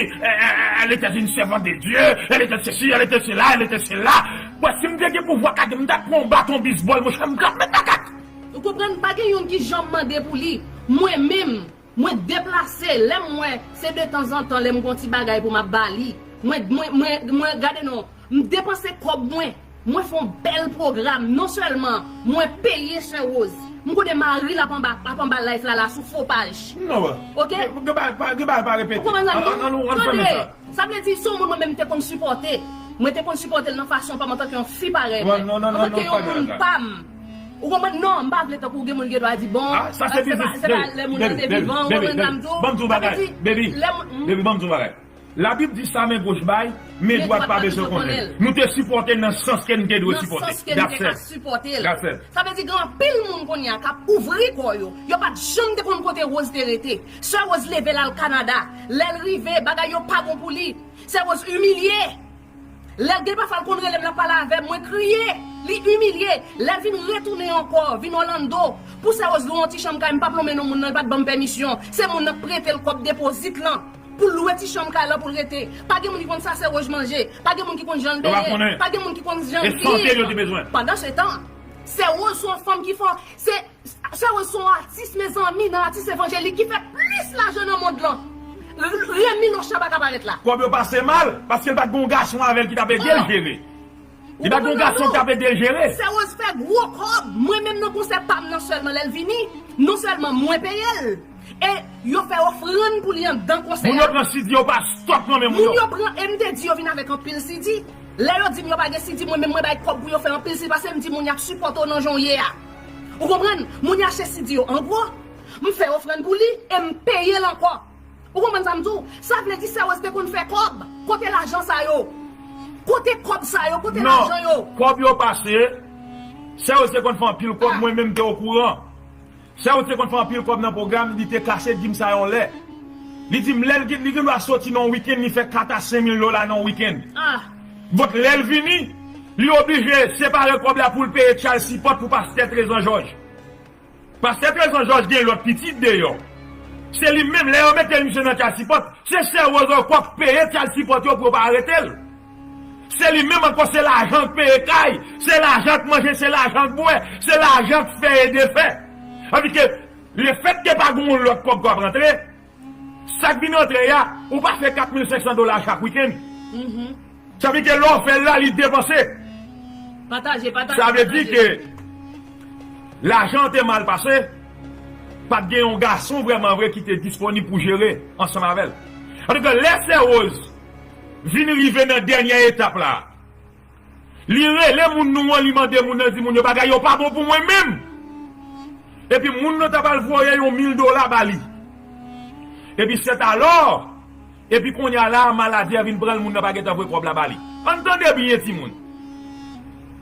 elle était une servante de Dieu, elle était ceci, elle était cela, elle était cela. Bon, si m te gen pouvwa kade, m t ap pran yon baton bizbòl, monchè, m t ap met makak. Ou konprann, pa gen youn ki janm mande pou li. Mwen menm, mwen deplase, lè m wè, se detanzantan, lè m gon ti bagay pou m ap ba li. Mwen, mwen, mwen, mwen, gade non, m depanse kòb mwen. Mwen fè yon bèl pwogram. Non sèlman mwen peye sè Rose, m konnen mari l ap anba, ap anba live la, la sou fo paj. Non, oke? Gen bagay pa repete. Ou konprann sa m di w? Tande, sa vle di, se yon moun mwen menm m te konn sipòte. Mwen te konn sipòte l nan fason pa m antanke yon fi parèy mwen. Antanke yon moun pa m. Ou konprann? Non, m pa vle tankou gen moun gen dwa di, bon, se pa lè moun nan te vivan, ou konprann sa m di w? Sa vle di, lè moun. Labib di sa men goch bay, men dwat pa bezwen konnen l. Nou te sipòte l nan sans ke n te dwe sipòte. Nan sans ke n te ka sipòte l. Sa vle di gen anpil moun kounye a k ap ouvri kò yo. Yo pa t janm te konn kote Rose te rete. Sè Rose leve l al Kanada. Lè l rive, bagay yo pa bon pou li. Sè Rose imilye. Lè l gen pafwa l konn rele m, l ap pale avè m, mwen kriye. Li imilye. Lè l vin retounen ankò, vin Orlando, pou sè Rose lwe yon ti chanm kay, m p ap lonmen non moun nan, li pa t ban m pèmisyon. Se moun nan k prete l kòb depozit lan. Pou l lwe ti chanm kay lan pou l rete. Pa gen moun ki konn sa sè Rose manje. Pa gen moun ki konn jan l beye. Pa gen moun ki konn jan l viv. Pandansetan, sè Rose se yon fanm ki fò. Se, sè Rose se yon atis, mezanmi, nan atis evanjelik ki fè plis lajan nan mond lan. Remi Locha pa ka parèt la. Kòb yo pase mal, paske l pa t gen yon gason avè l ki t ap ede l jere. Li pa t gen yon gason k ap ede l jere. Sè Rose fè gwo kòb. Mwen menm nan konsè pa m nan sèlman lè l vini, non sèlman mwen peye l, e yo fè ofrann pou li anndan konsè a. Moun yo pran C D yo pa stòp nan men moun yo. Moun yo pran, e m te di yo vin avèk anpil C D. Lè yo di m yo pa gen C D, mwen menm mwen bay kòb pou yo fè anpil C D, paske m di moun y ap sipòte w nan jan w ye a. Ou konprann? Moun yo achte C D yo an gwo. M fè ofrann pou li, e m peye l ankò. Ou konprann sa m di w? Sa vle di sè Rose te konn fè kòb. Kote lajan sa yo? Kote kòb sa yo? Kote lajan yo? Non, kòb yo pase, sè Rose te konn fè anpil kòb, mwen menm m te okouran. Sè Rose te konn fè anpil kòb nan pwogram, li te kache di m sa yon lè. Li di m lè li gen, li gen dwa soti nan yon wikenn, li fè kat a senk mil dola nan yon wikenn. Bon, lè l vini, li oblije separe kòb la pou l peye child support pou pastè Trezan Jòj. Pastè Trezan Jòj gen lòt pitit deyò. Se li menm, lè yo mete misye nan child support, se sè Rose ankò k peye child support yo pou yo pa arete l. Se li menm ankò, se lajan l k peye kay, se lajan l k manje, se lajan l k bwè, se lajan l k fè e defè. Tandike, lefètke pa gen yon lòt kòb k ap rantre, sa k vin rantre a, ou pa fè kat mil senk san dola chak wikenn. Sa vle di ke lè w fè l la, li depanse. Pataje, pataje, pataje. Sa vle di ke lajan an te mal pase, pa t gen yon gason vrèman vre ki te disponib pou jere ansanm avè l. Antouka, lè sè Rose vin rive nan dènye etap la, li rele moun nou an, li mande moun nan, di moun yo bagay yo pa bon pou mwen menm. Epi moun nan ta pral voye yon mil dola ba li. Epi sètalò, epi kounye a la, maladi a vin pran l, moun nan pa gentan voye kòb la ba li. Ann tande byen, timoun.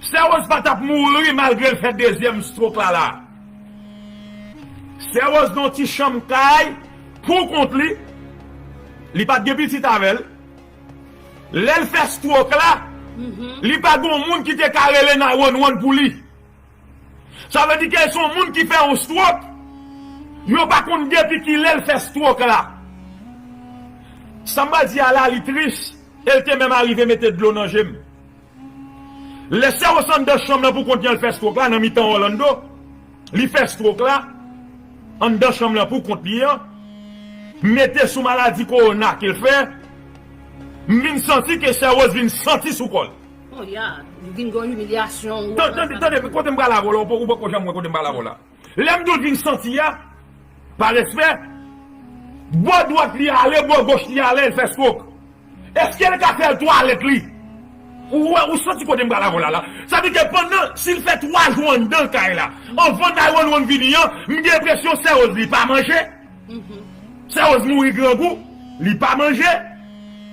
Sè Rose pa t ap mouri malgre l fè dezyèm stroke la la. Sè Rose nan yon ti chanm kay pou kont li. Li pa t gen pitit avè l. Lè l fè stroke la, li pa gen yon moun ki te ka rele nine one one pou li. Sa vle di ke se yon moun ki fè yon stroke. Yo pa konn depi kilè l fè stroke la. Sa m pral di a la, li tris, e l te menm arive mete dlo nan je m. Lè Sèwòs anndan chanm nan pou kont li an, l fè stroke la nan mitan Orlando. Li fè stroke la anndan chanm nan pou kont li an. Mete sou maladi kowona ke l fè. M vin santi ke Sèwòs vin santi sou kò l. Oh, ya, li vin gen yon imilyasyon. Tande, tande, kote m pral avè w la, ou poko janm wè kote m pral avè w la. Lè m di w l vin santi a, pa respè, bò dwat li ale, bò goch li ale, l fè stroke. Èske l ka fè twalèt li? Ou wè, ou santi kote m pral avè w la, la. Sa vle di ke pandan, si l fè twa jou anndan kay la, anvan nine one one vini an, m gen enpresyon Sèwòs li pa manje. Sèwòs mouri grangou, li pa manje,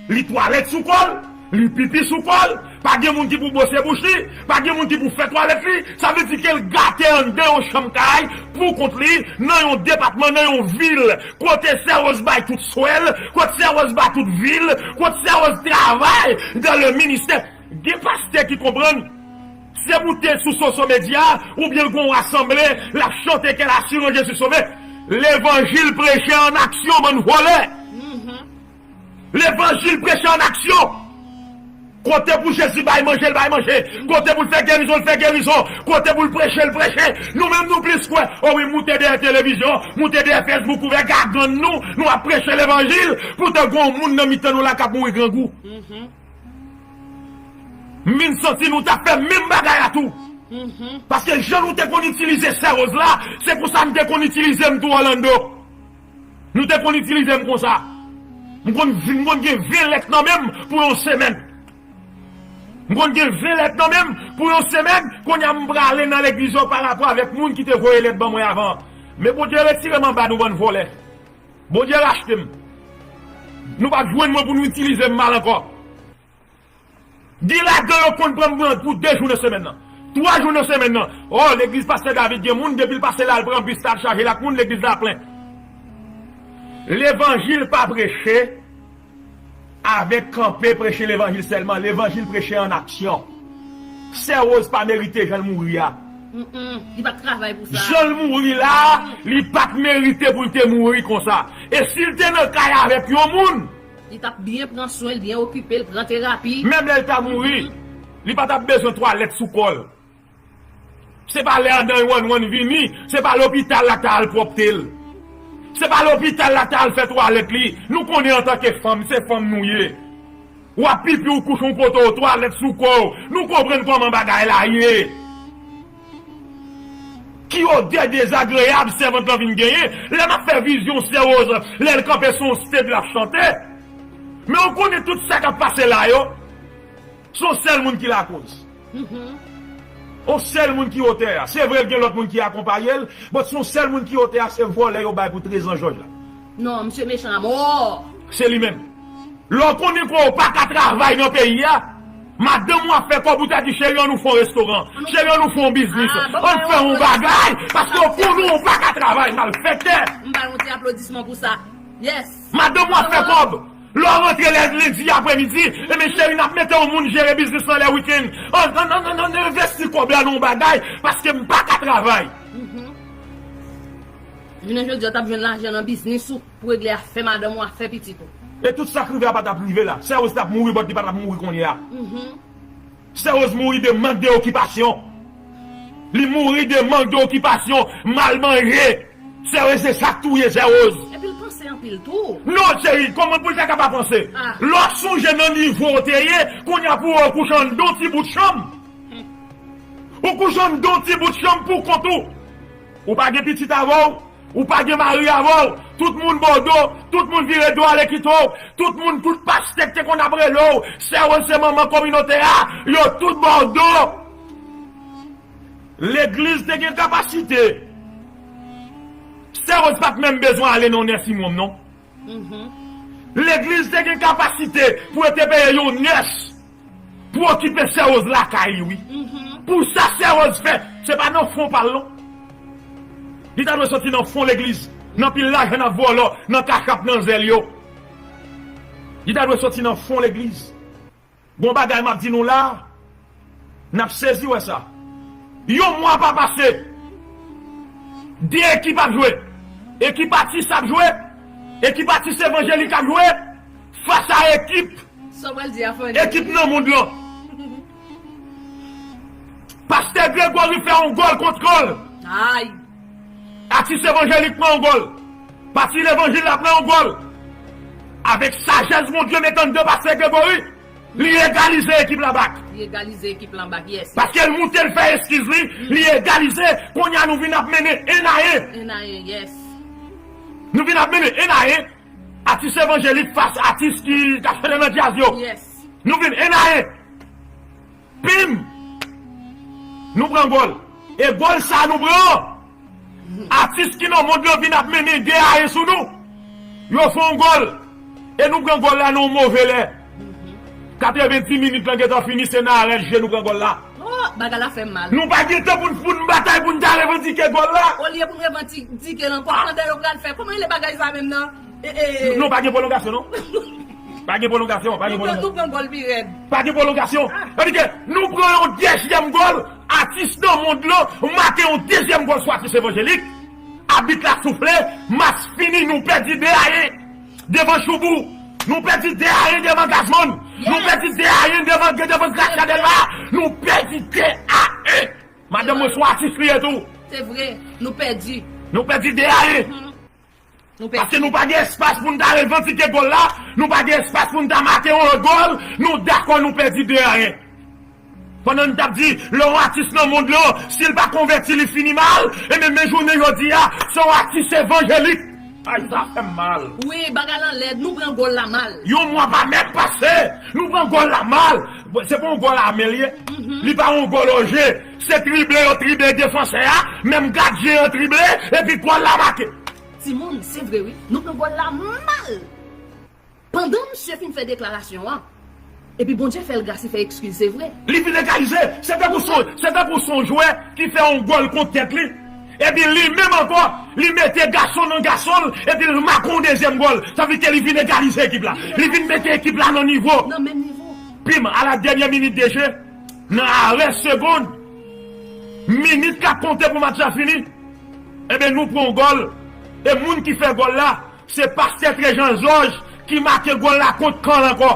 li twalèt sou kò l, li pipi sou kò l, pa gen moun ki pou bwose bouch li, pa gen moun ki pou fè twalèt li, sa vle di ke l gate anndan yon chanm kay pou kont li, nan yon depatman, nan yon vil, kote Sèwòs bay tout swè l, kote Sèwòs bay tout vi l, kote Sèwòs travay dans le ministère. Gen pastè ki konprann, se moute sou social media, oubyen l gon rasanble, l ap chante kè la si ran Jezi sove. Levanjil preche an aksyon, bann vòlè. Levanjil preche an aksyon. Kote pou Jezi bay manje, l bay manje. Kote pou l fè gerizon, l fè gerizon. Kote pou l preche, l preche. Nou menm nou plis kwè. O wi, moute dèyè televizyon, moute dèyè Facebook, ouvè gagann nou, nou ap preche levanjil. Poutan gon moun nan mitan nou la k ap mouri grangou. M vin santi nou t ap fè menm bagay la tou. Paske jan nou te konn itilize Sèwòs la, se konsa m te konn itilize m tou Orlando. Nou te konn itilize m konsa. M konn, m konn gen ven lèt nan men m pou yon semèn. M konn gen ven lèt nan men m pou yon semèn. Kounye a m prale nan legliz yo parapò avèk moun ki te voye lèt ban mwen avan. Men Bondye retire m anba nou bann vòlè. Bondye rachte m. Nou p ap jwenn mwen pou nou itilize m mal ankò. Gen ladan yo konn pran m pou de jou nan semèn nan. Twa jou nan semèn nan. O, legliz pastè David gen moun, depi l pase la, l pran bis la, l chaje l ak moun, legliz la plen. Levanjil pa preche avèk kanpe preche levanjil sèlman. Levanjil preche an aksyon. Sè Rose pa merite jan l mouri a. Mm-mm. Li pa t travay pou sa. Jan l mouri la, li pa t merite pou l te mouri konsa. E si l te nan kay avèk yon moun, Li t ap byen pran swen l, byen okipe l, pran terapi. Menm lè l ta mouri, li pa t ap bezwen twalèt sou kò l. Se pa lè nine one one vini, se pa lopital la ta al pwòpte l. Se pa lopital la ta al fè twalèt li. Nou konnen antanke fanm, se fanm nou ye. W ap pipi, ou kouche yon kote, w twalèt sou kò w. Nou konprann kòman bagay la ye. Ki odè dezagreyab sèvant lan vin genyen lè m ap fè vizyon Sè Rose lè l kanpe sou yon stage l ap chante. Men ou konnen tout sa k ap pase la yo, se yon sèl moun ki lakoz. Yon sèl moun ki otè a. Se vre l gen lòt moun ki akonpaye l, but se yon sèl moun ki otè a, se vòlè yo bay pou trezan Jòj la. Non, misye mechan amò. Se li menm. Lè w konnen ke w pa ka travay nan peyi a, madanm ou ap fè kòb, ou ta di, cheri, ann nou fè yon restoran, cheri, ann nou fè yon biznis, ann fè yon bagay, paske w konnen w pa ka travay, malfektè. M ba l yon ti aplodisman pou sa. Yes. Madanm ou ap fè kòb. Lè w rantre lè lendi apremidi, ebyen cheri, n ap mete yon moun jere biznis lan lè wikenn. Ann, ann, ann, ann, ann envesti kòb la nan yon bagay, paske m pa ka travay. Jounen jodi a, w t ap jwenn lajan nan biznis ou pou regle afè madanm ou, afè pitit ou. E tout sa k rive a pa t ap rive la. Sè Rose t ap mouri, but li pa t ap mouri kounye a. Sè Rose mouri de mank de okipasyon. Li mouri de mank de okipasyon, mal manje. Sè Rose se sa k touye Sè Rose. Epi l panse anpil tou. Non, cheri, kòman pou l ta ka pa panse? Lè w sonje nan nivo w te ye, kounye a pou wè w kouche anndan yon ti bout chanm. Ou kouche anndan yon ti bout chanm pou kont ou. Ou pa gen pitit avè w, ou pa gen mari avè w, tout moun ba w do, tout moun vire do ale kite w, tout moun, tout pastè k te konn ap rele w, Sè Rose se manman kominote a, yo tout ba w do. Legliz te gen kapasite. Sè Rose pa t menm bezwen ale nan yon nursing home, non. Legliz te gen kapasite pou yo te peye yon nurse pou okipe Sè Rose lakay li, wi. Pou sa Sè Rose fè, se pa nan fon pa l, non. Li ta dwe soti nan fon legliz, nan pil lajan n ap vòlò, nan kachap, nan zèl yo. Li ta dwe soti nan fon legliz. Gon bagay m ap di nou la, n ap sezi wè sa. Yon mwa pa pase, De ekip ap jwe. Ekip atis ap jwe. Ekip atis evanjelik ap jwe. Fas a ekip. Sa w pral di a, Fanny? Ekip nan mond lan. Pastè Gregory fè yon gòl kont Kòl. Ay. Atis evanjelik pran yon gòl. Pati levanjil la pran yon gòl. Avèk sajès Bondye met anndan pastè Gregory, li egalize ekip la bak. Li egalize ekip la bak, yes. Paske l moute, l fè eskiz li, li egalize. Kounye a nou vin ap mennen en a en. En a en, yes. Nou vin ap mennen en a en. Atis evanjelik fas atis ki, k ap chante nan djaz yo. Yes. Nou vin en a en. Pim! Nou pran gòl. E gòl sa nou pran an, atis ki nan mond lan vin ap mennen de a en sou nou. Yo fè yon gòl. E nou pran gòl la nan yon move lè. Katrevenndis minit lan gentan fini, se nan arèt je nou pran gòl la. Oh, bagay la fè m mal. Nou pa gen tan pou n, pou n batay, pou n ta revandike gòl la. Olye pou n revandike l ankò, pandan yo pral fè. Kòman rele bagay sa menm nan? E, e, e. Non, pa gen pwolongasyon, non. Pa gen pwolongasyon, pa gen pwolongasyon. Nou pran gòl pi rèd. Pa gen pwolongasyon. Ah. Tandike nou pran yon dezyèm gòl, atis nan mond lan make yon dezyèm gòl sou atis evanjelik. Abit la soufle, match fini, nou pèdi de a en. Devan Choubou, nou pèdi de a en devan Gazman. Nou pèdi de a en devan, devan Gracia Delva. Nou pèdi de a en. Madanm mwen se yon atis li ye tou. Se vre, nou pèdi. Nou pèdi de a en. Mhm. Nou pèdi. Paske nou pa gen espas pou n ta revandike gòl la, nou pa gen espas pou n ta make yon lòt gòl, nou dakò nou pèdi de a en. Pandan n t ap di, lè yon atis nan mond lan, si l pa konvèti, li fini mal, e menm, menm jounen jodi a, se yon atis evanjelik. Ay, sa fè m mal. Wi, bagay lan lèd, nou pran gòl la mal. Yon mwa pa mèt pase, nou pran gòl la mal. Bon, se pa yon gòl a men l ye. Mhm. Li pa yon gòl o je. Se trible yo trible defansè a, menm gadyen an trible, epi gòl la make. Timoun, se vre wi, nou pran gòl la mal. Pandan misye fin fè deklarasyon an, epi Bondye fè l gras, li fè ekskiz, se vre. Li vin egalize. Se tankou se, se tankou se yon jwè ki fè yon gòl kont tèt li. Epi li menm ankò, li mete gason nan gason l, epi l make yon dezyèm gòl. Sa vle di ke li vin egalize ekip la. Li vin mete ekip la nan nivo. Nan menm nivo. Pim, à la dernière minute de jeu, nan arè segonn, minit k ap konte pou match la fini, ebyen, nou pran yon gòl. E moun ki fè gòl la, se pastè Trejan Jòj ki make gòl la kont Kòl ankò.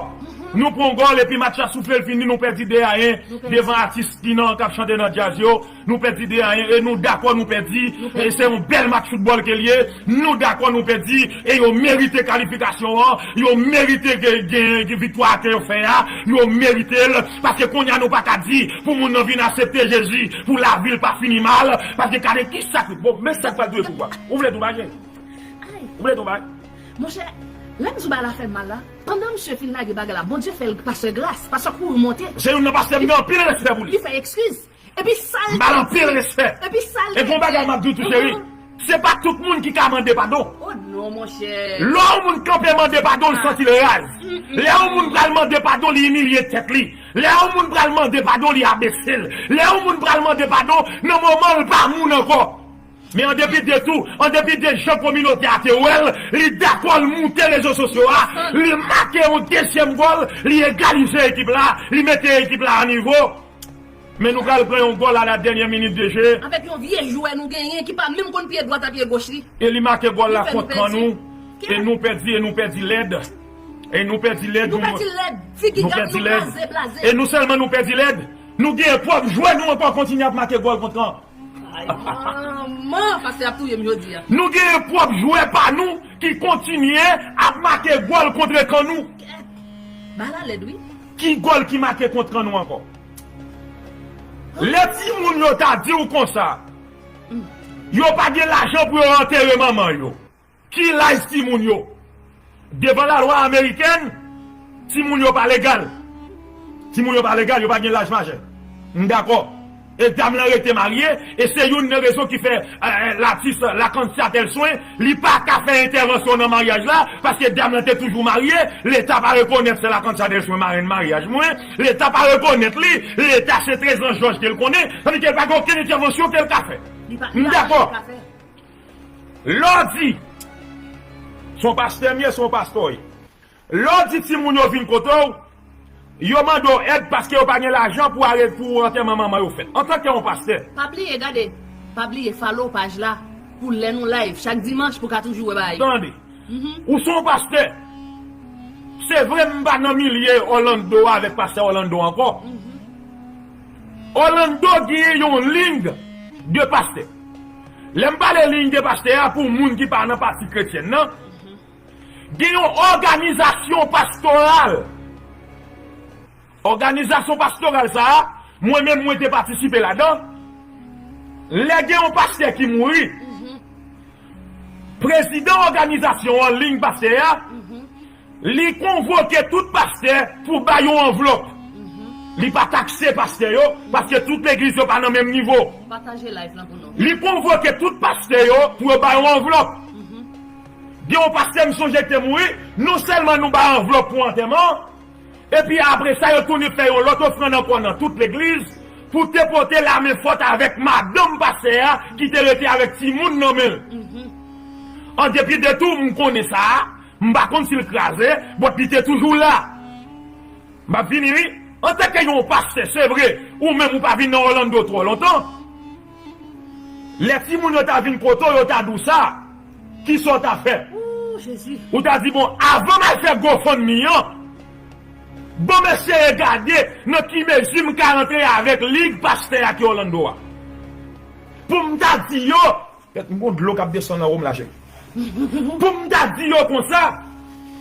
Nou pran yon gòl epi match la soufle, l fini, nou pèdi de a en devan atis ki nan, k ap chante nan djaz yo. Nou pèdi de a en e nou dakò nou pèdi. E se yon bèl match foutbòl ke l ye. Nou dakò nou pèdi e yo merite kalifikasyon an. Yo merite gen, gen, gen viktwa ke yo fè a. Yo merite l. Paske kounye a nou pa ka di pou moun nan vin aksepte Jezi pou lavi l pa fini mal. Paske gade ki sa k, bon, men sa k pral touye pou w a. Ou vle tou bagay? Ou vle tou bagay? Monchè, lè m di w bagay la fè m mal la, pandan misye fin lage bagay la, Bondye fè l pastè gras, pastè kouri monte. Se youn nan pastè m gen anpil respè pou li. Li fè ekskiz. Epi sa l te di. M ba l anpil respè. Epi sa l te di. E gon bagay m ap di w tou, cheri. Se pa tout moun ki ka mande padon. Oh non, monchè. Lè yon moun kanpe mande padon, l santi l raz. Lè yon moun pral mande padon, li imilye tèt li. Lè yon moun pral mande padon, li abese l. Lè yon moun pral mande padon, nan moman l pa moun ankò. Men an depi de tou, an depi de jan kominote a te wè l, li dakò l moute rezo sosyo a, li make yon dezyèm gòl, li egalize ekip la, li mete ekip la a nivo. Men nou pral pran yon gòl à la dernière minute de jeu. Avèk yon vye jwè nou genyen ki pa menm konn pye dwat ak pye goch li. E li make gòl la kont kan nou. E nou pèdi, e nou pèdi lèd. E nou pèdi lèd. Nou pèdi lèd. Figi gad nou blaze, blaze. E nou sèlman nou pèdi lèd. Nou gen pwòp jwè nou ankò kontinye ap make gòl kont kan. Ay, manman, pastè ap touye m jodi a. Nou gen pwòp jwè pa nou ki kontinye ap make gòl kont kan nou. Kèt. Bagay la lèd, wi. Ki gòl ki make kont kan nou ankò? Lè timoun yo ta di w konsa, yo pa gen lajan pou yo antere manman yo. Ki laj timoun yo? Devan lalwa amerikèn, timoun yo pa legal. Timoun yo pa legal, yo pa gen laj majè. M dakò. E dam lan rete marye, e se youn nan rezon ki fè, eh, latis Lakantia Delswen, li pa ka fè entèvansyon nan maryaj la, paske dam lan te toujou marye, Leta pa rekonèt se Lakantia Delswen marenn maryaj mwen, Leta pa rekonèt li, Leta se Trezan Jòj ke l konnen, tandike l pa gen okenn entèvansyon ke l ka fè. M dakò. Lè w di, se yon pastè m ye, se yon pastè w ye. Lè w di timoun yo vin kote w, yo mande w èd paske yo pa gen lajan pou ale pou antèman manman yo fèt. Antanke yon pastè. Pa bliye, gade, pa bliye follow paj la. Pou lè nou live, chak dimanch, pou ka toujou wè bagay yo. Tande. Mhm. Ou se yon pastè. Se vre, m pa nan milye Orlando a avèk pastè Orlando ankò. Mhm. Orlando gen yon liy de pastè. Lè m pale liy de pastè a, pou moun ki pa nan pati kretyèn nan, gen yon òganizasyon pastoral. Òganizasyon pastoral sa a, mwen menm mwen te patisipe ladan. Lè gen yon pastè ki mouri, prezidan òganizasyon an, liy pastè a, li konvoke tout pastè pou bay yon anvlòp. Li pa takse pastè yo, paske tout legliz yo pa nan menm nivo. Pataje live lan pou nou. Li konvoke tout pastè yo pou yo bay yon anvlòp. Gen yon pastè m sonje ki te mouri, non sèlman nou bay anvlòp pou antèman, epi apre sa, yo tounen fè yon lòt ofrann ankò nan tout legliz pou te pote lamenfòt avèk madanm pastè a ki te rete avèk timoun nan men l. An depi de tou, m konnen sa a, m pa konn si l kraze, but li te toujou la. M ap fini, wi. Antanke yon pastè, se vre, ou menm ou pa vin nan Orlando twò lontan. Lè timoun yo ta vin kote w, yo ta di w sa, kisa w ta fè? Ooh, Jezi. Ou ta di, bon, avan m al fè GoFundMe an, ban m eseye gade nan ki mezi m ka rantre avèk lig pastè a ki Orlando a. Pou m ta di yo, kèt, m gon dlo k ap desann nan wo m la, cheri. Pou m ta di yo konsa,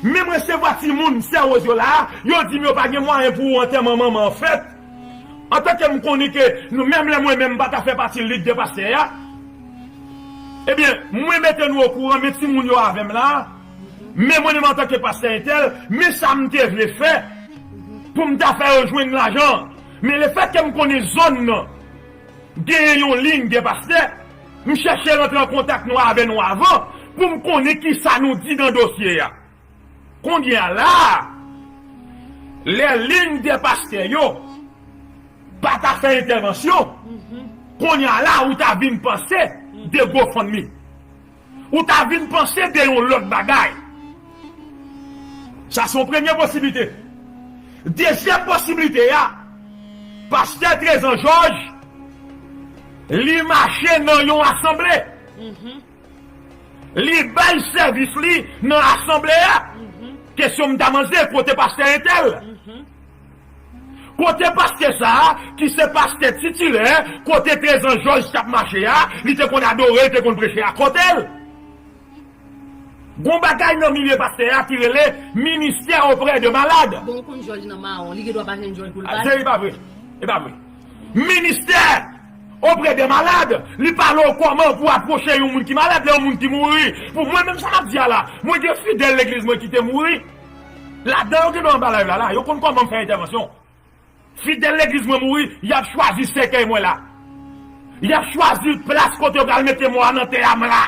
men m resevwa timoun, sè Rose yo la, yo di m yo pa gen mwayen pou antèman manman an fèt. Antanke m konnen ke nou, menm lè mwen menm m pa ta fè pati lig de pastè a, ebyen, mwen mete nou okouran, men timoun yo avè m la, men mwen menm antanke pastè entèl, men sa m te vle fè pou m ta fè yo jwenn lajan. Men lefètke m konnen zòn nan genyen yon liy de pastè, m chèche rantre an kontak nou avè nou avan pou m konnen kisa nou di nan dosye a. Kounye a la, lè liy de pastè yo pa ta fè entèvansyon, kounye a la, ou ta vin panse de GoFundMe. Ou ta vin panse de yon lòt bagay. Sa se yon premye posiblite. Dezyèm posiblite a, pastè Trezan Jòj, li mache nan yon asanble. Li bay sèvis li nan asanble a. Kesyon m ta manze, kote pastè entèl? Kote pastè sa a, ki se pastè titilè, kote Trezan Jòj t ap mache a, li te konn adore, li te konn preche a, kote l? Gon bagay nan milye pastè a ki rele ministère auprès de malades. Bon, ou konn Jòj nan mawon, li gen dwa pa jwenn Jòj pou l pale. Se, e pa vre. E pa vre. Ministère auprès de malades, li pale w kòman pou apwoche yon moun ki malad, lè yon moun ki mouri. Pou mwen menm, sa m ap di a la, mwen gen fidèl legliz mwen ki te mouri. Ladan yo gen dwa anba live la, la, yo konn kòman m fè entèvansyon. Fidèl legliz mwen mouri, y ap chwazi sèkèy mwen la. Y ap chwazi plas kote yo pral mete mò a nan tè a, m la.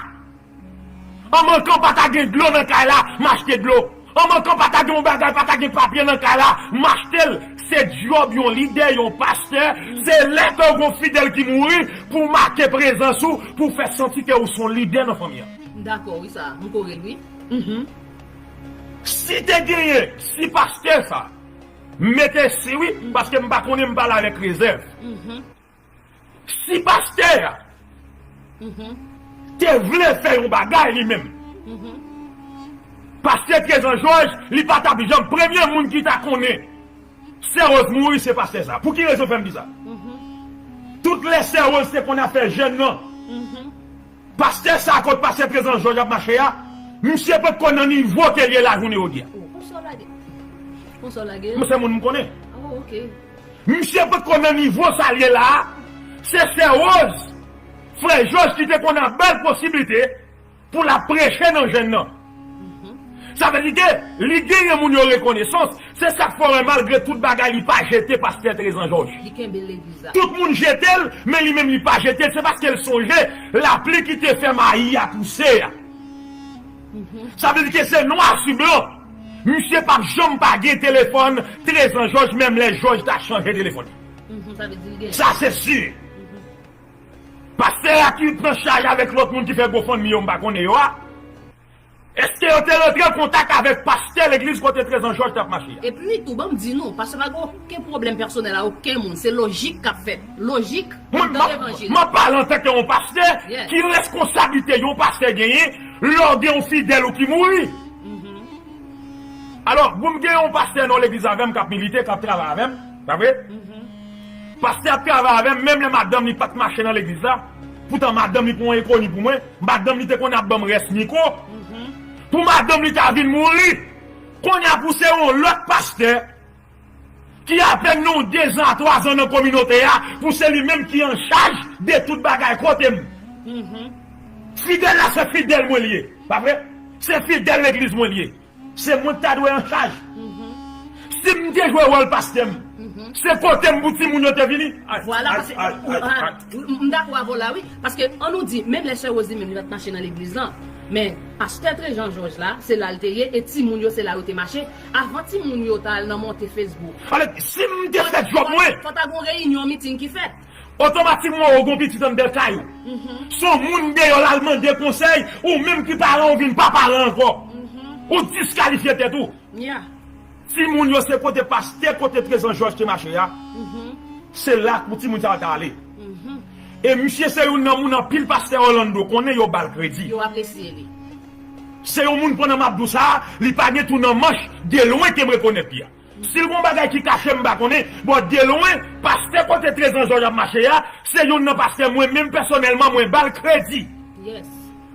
An mankan pa ta gen dlo nan kay la, m achte dlo. An mankan pa ta gen yon bagay, pa ta gen papye nan kay la, m achte l. Se djòb yon lidè, yon pastè, se lè ke w gon fidèl ki mouri pou make prezans ou, pou fè santi ke ou se yon lidè nan fanmi an. M dakò, wi, sa, m kore l, wi. Si te genyen, si pastè sa, m mete si, wi, paske m pa konnen, m pale avèk rezèv. Si pastè a te vle fè yon bagay li menm, pastè Trezan Jòj, li pa t ap janm, premye moun ki ta konnen sè Rose mouri, se pastè sa. Pou ki rezon fè m di sa? Tout lè sè Rose te konn afè jèn nan, pastè sa kot pastè Trezan Jòj ap mache a, misye potko nan nivo ke l ye la jounen jodi a. Oh, konsa w lage. Konsa w lage. Mwen se moun m konnen. Oh, ok. Misye potko nan nivo sa l ye la a. Se sè Rose, frè Jòj ki te konn ap ba l posiblite pou l ap preche nan jèn nan. Sa vle di ke li genyen moun yo rekonesans. Se sa k fè w wè malgre tout bagay li pa jete pastè Trezan Jòj. Li kenbe legliz la. Tout moun jete l, men li menm li pa jete l. Se paske l sonje lapli ki te fè mayi a pouse a. Sa vle di ke se nwa si blan. Misye p ap janm pa gen telefòn Trezan Jòj, menm lè Jòj ta chanje telefòn. Sa vle di l gen. Sa se si. Pastè a ki pran chaj avèk lòt moun ki fè GoFundMe yo, m pa konnen yo a. Èske Ke yo te rantre an kontak avèk pastè legliz kote Trezan Jòj t ap mache a. Epi tou, ban m di nou, pastè pa gen okenn pwoblèm pèsonèl a okenn moun. Se lojik k ap fèt. Lojik, mwen, m ap, m ap pale antanke yon pastè, ki reskonsablite yon pastè genyen lè w gen yon fidèl ou ki mouri. Alò, bon, m gen yon pastè nan legliz avè m k ap milite, k ap travay avè m, pa vre? Pastè ap travay avè m, menm lè madanm li pa t mache nan legliz la, poutan madanm li pran yon ekoni pou mwen, madanm li te konn ap ban m rès mikwo. Pou madanm li ta vin mouri, kounye a pou se yon lòt pastè ki apèn nan dezan a twazan nan kominote a, pou se li menm ki an chaj de tout bagay kote m. Fidèl la se fidèl mwen li ye, pa vre? Se fidèl legliz mwen li ye. Se mwen ki ta dwe an chaj. Si m te jwe wòl pastè m, se kote m pou timoun yo te vini. Vwala, paske, m dakò avè w la, wi. Paske, an nou di, menm lè sè Woz li menm, li pa t mache nan legliz lan. Men, pastè Trezan Jòj la, se la l te ye, e timoun yo, se la yo te mache. Avan timoun yo ta al nan monte Facebook. Ale, si m te fè djòb mwen, fò ta gon reyinyon, miting ki fèt. Otomatikman, ou gon pitit anndan kay ou. Se yon moun deyò l al mande konsèy, ou menm ki paran ou vin pa paran ankò. Ou diskalifye tèt ou. Timoun yo se kote pastè, kote Trezan Jòj te mache a. Se la pou timoun sa yo ta ale. E misye se youn nan moun anpil pastè Orlando konnen yo ba l kredi. Yo apresye li. Se yon moun pandan m ap di w sa, li pa gen twou nan manch, de lwen ke m rekonèt li a. Si l gon bagay ki kache m pa konnen, bon, de lwen, pastè kote Trezan Jòj ap mache a, se youn nan pastè mwen menm pèsonèlman mwen ba l kredi.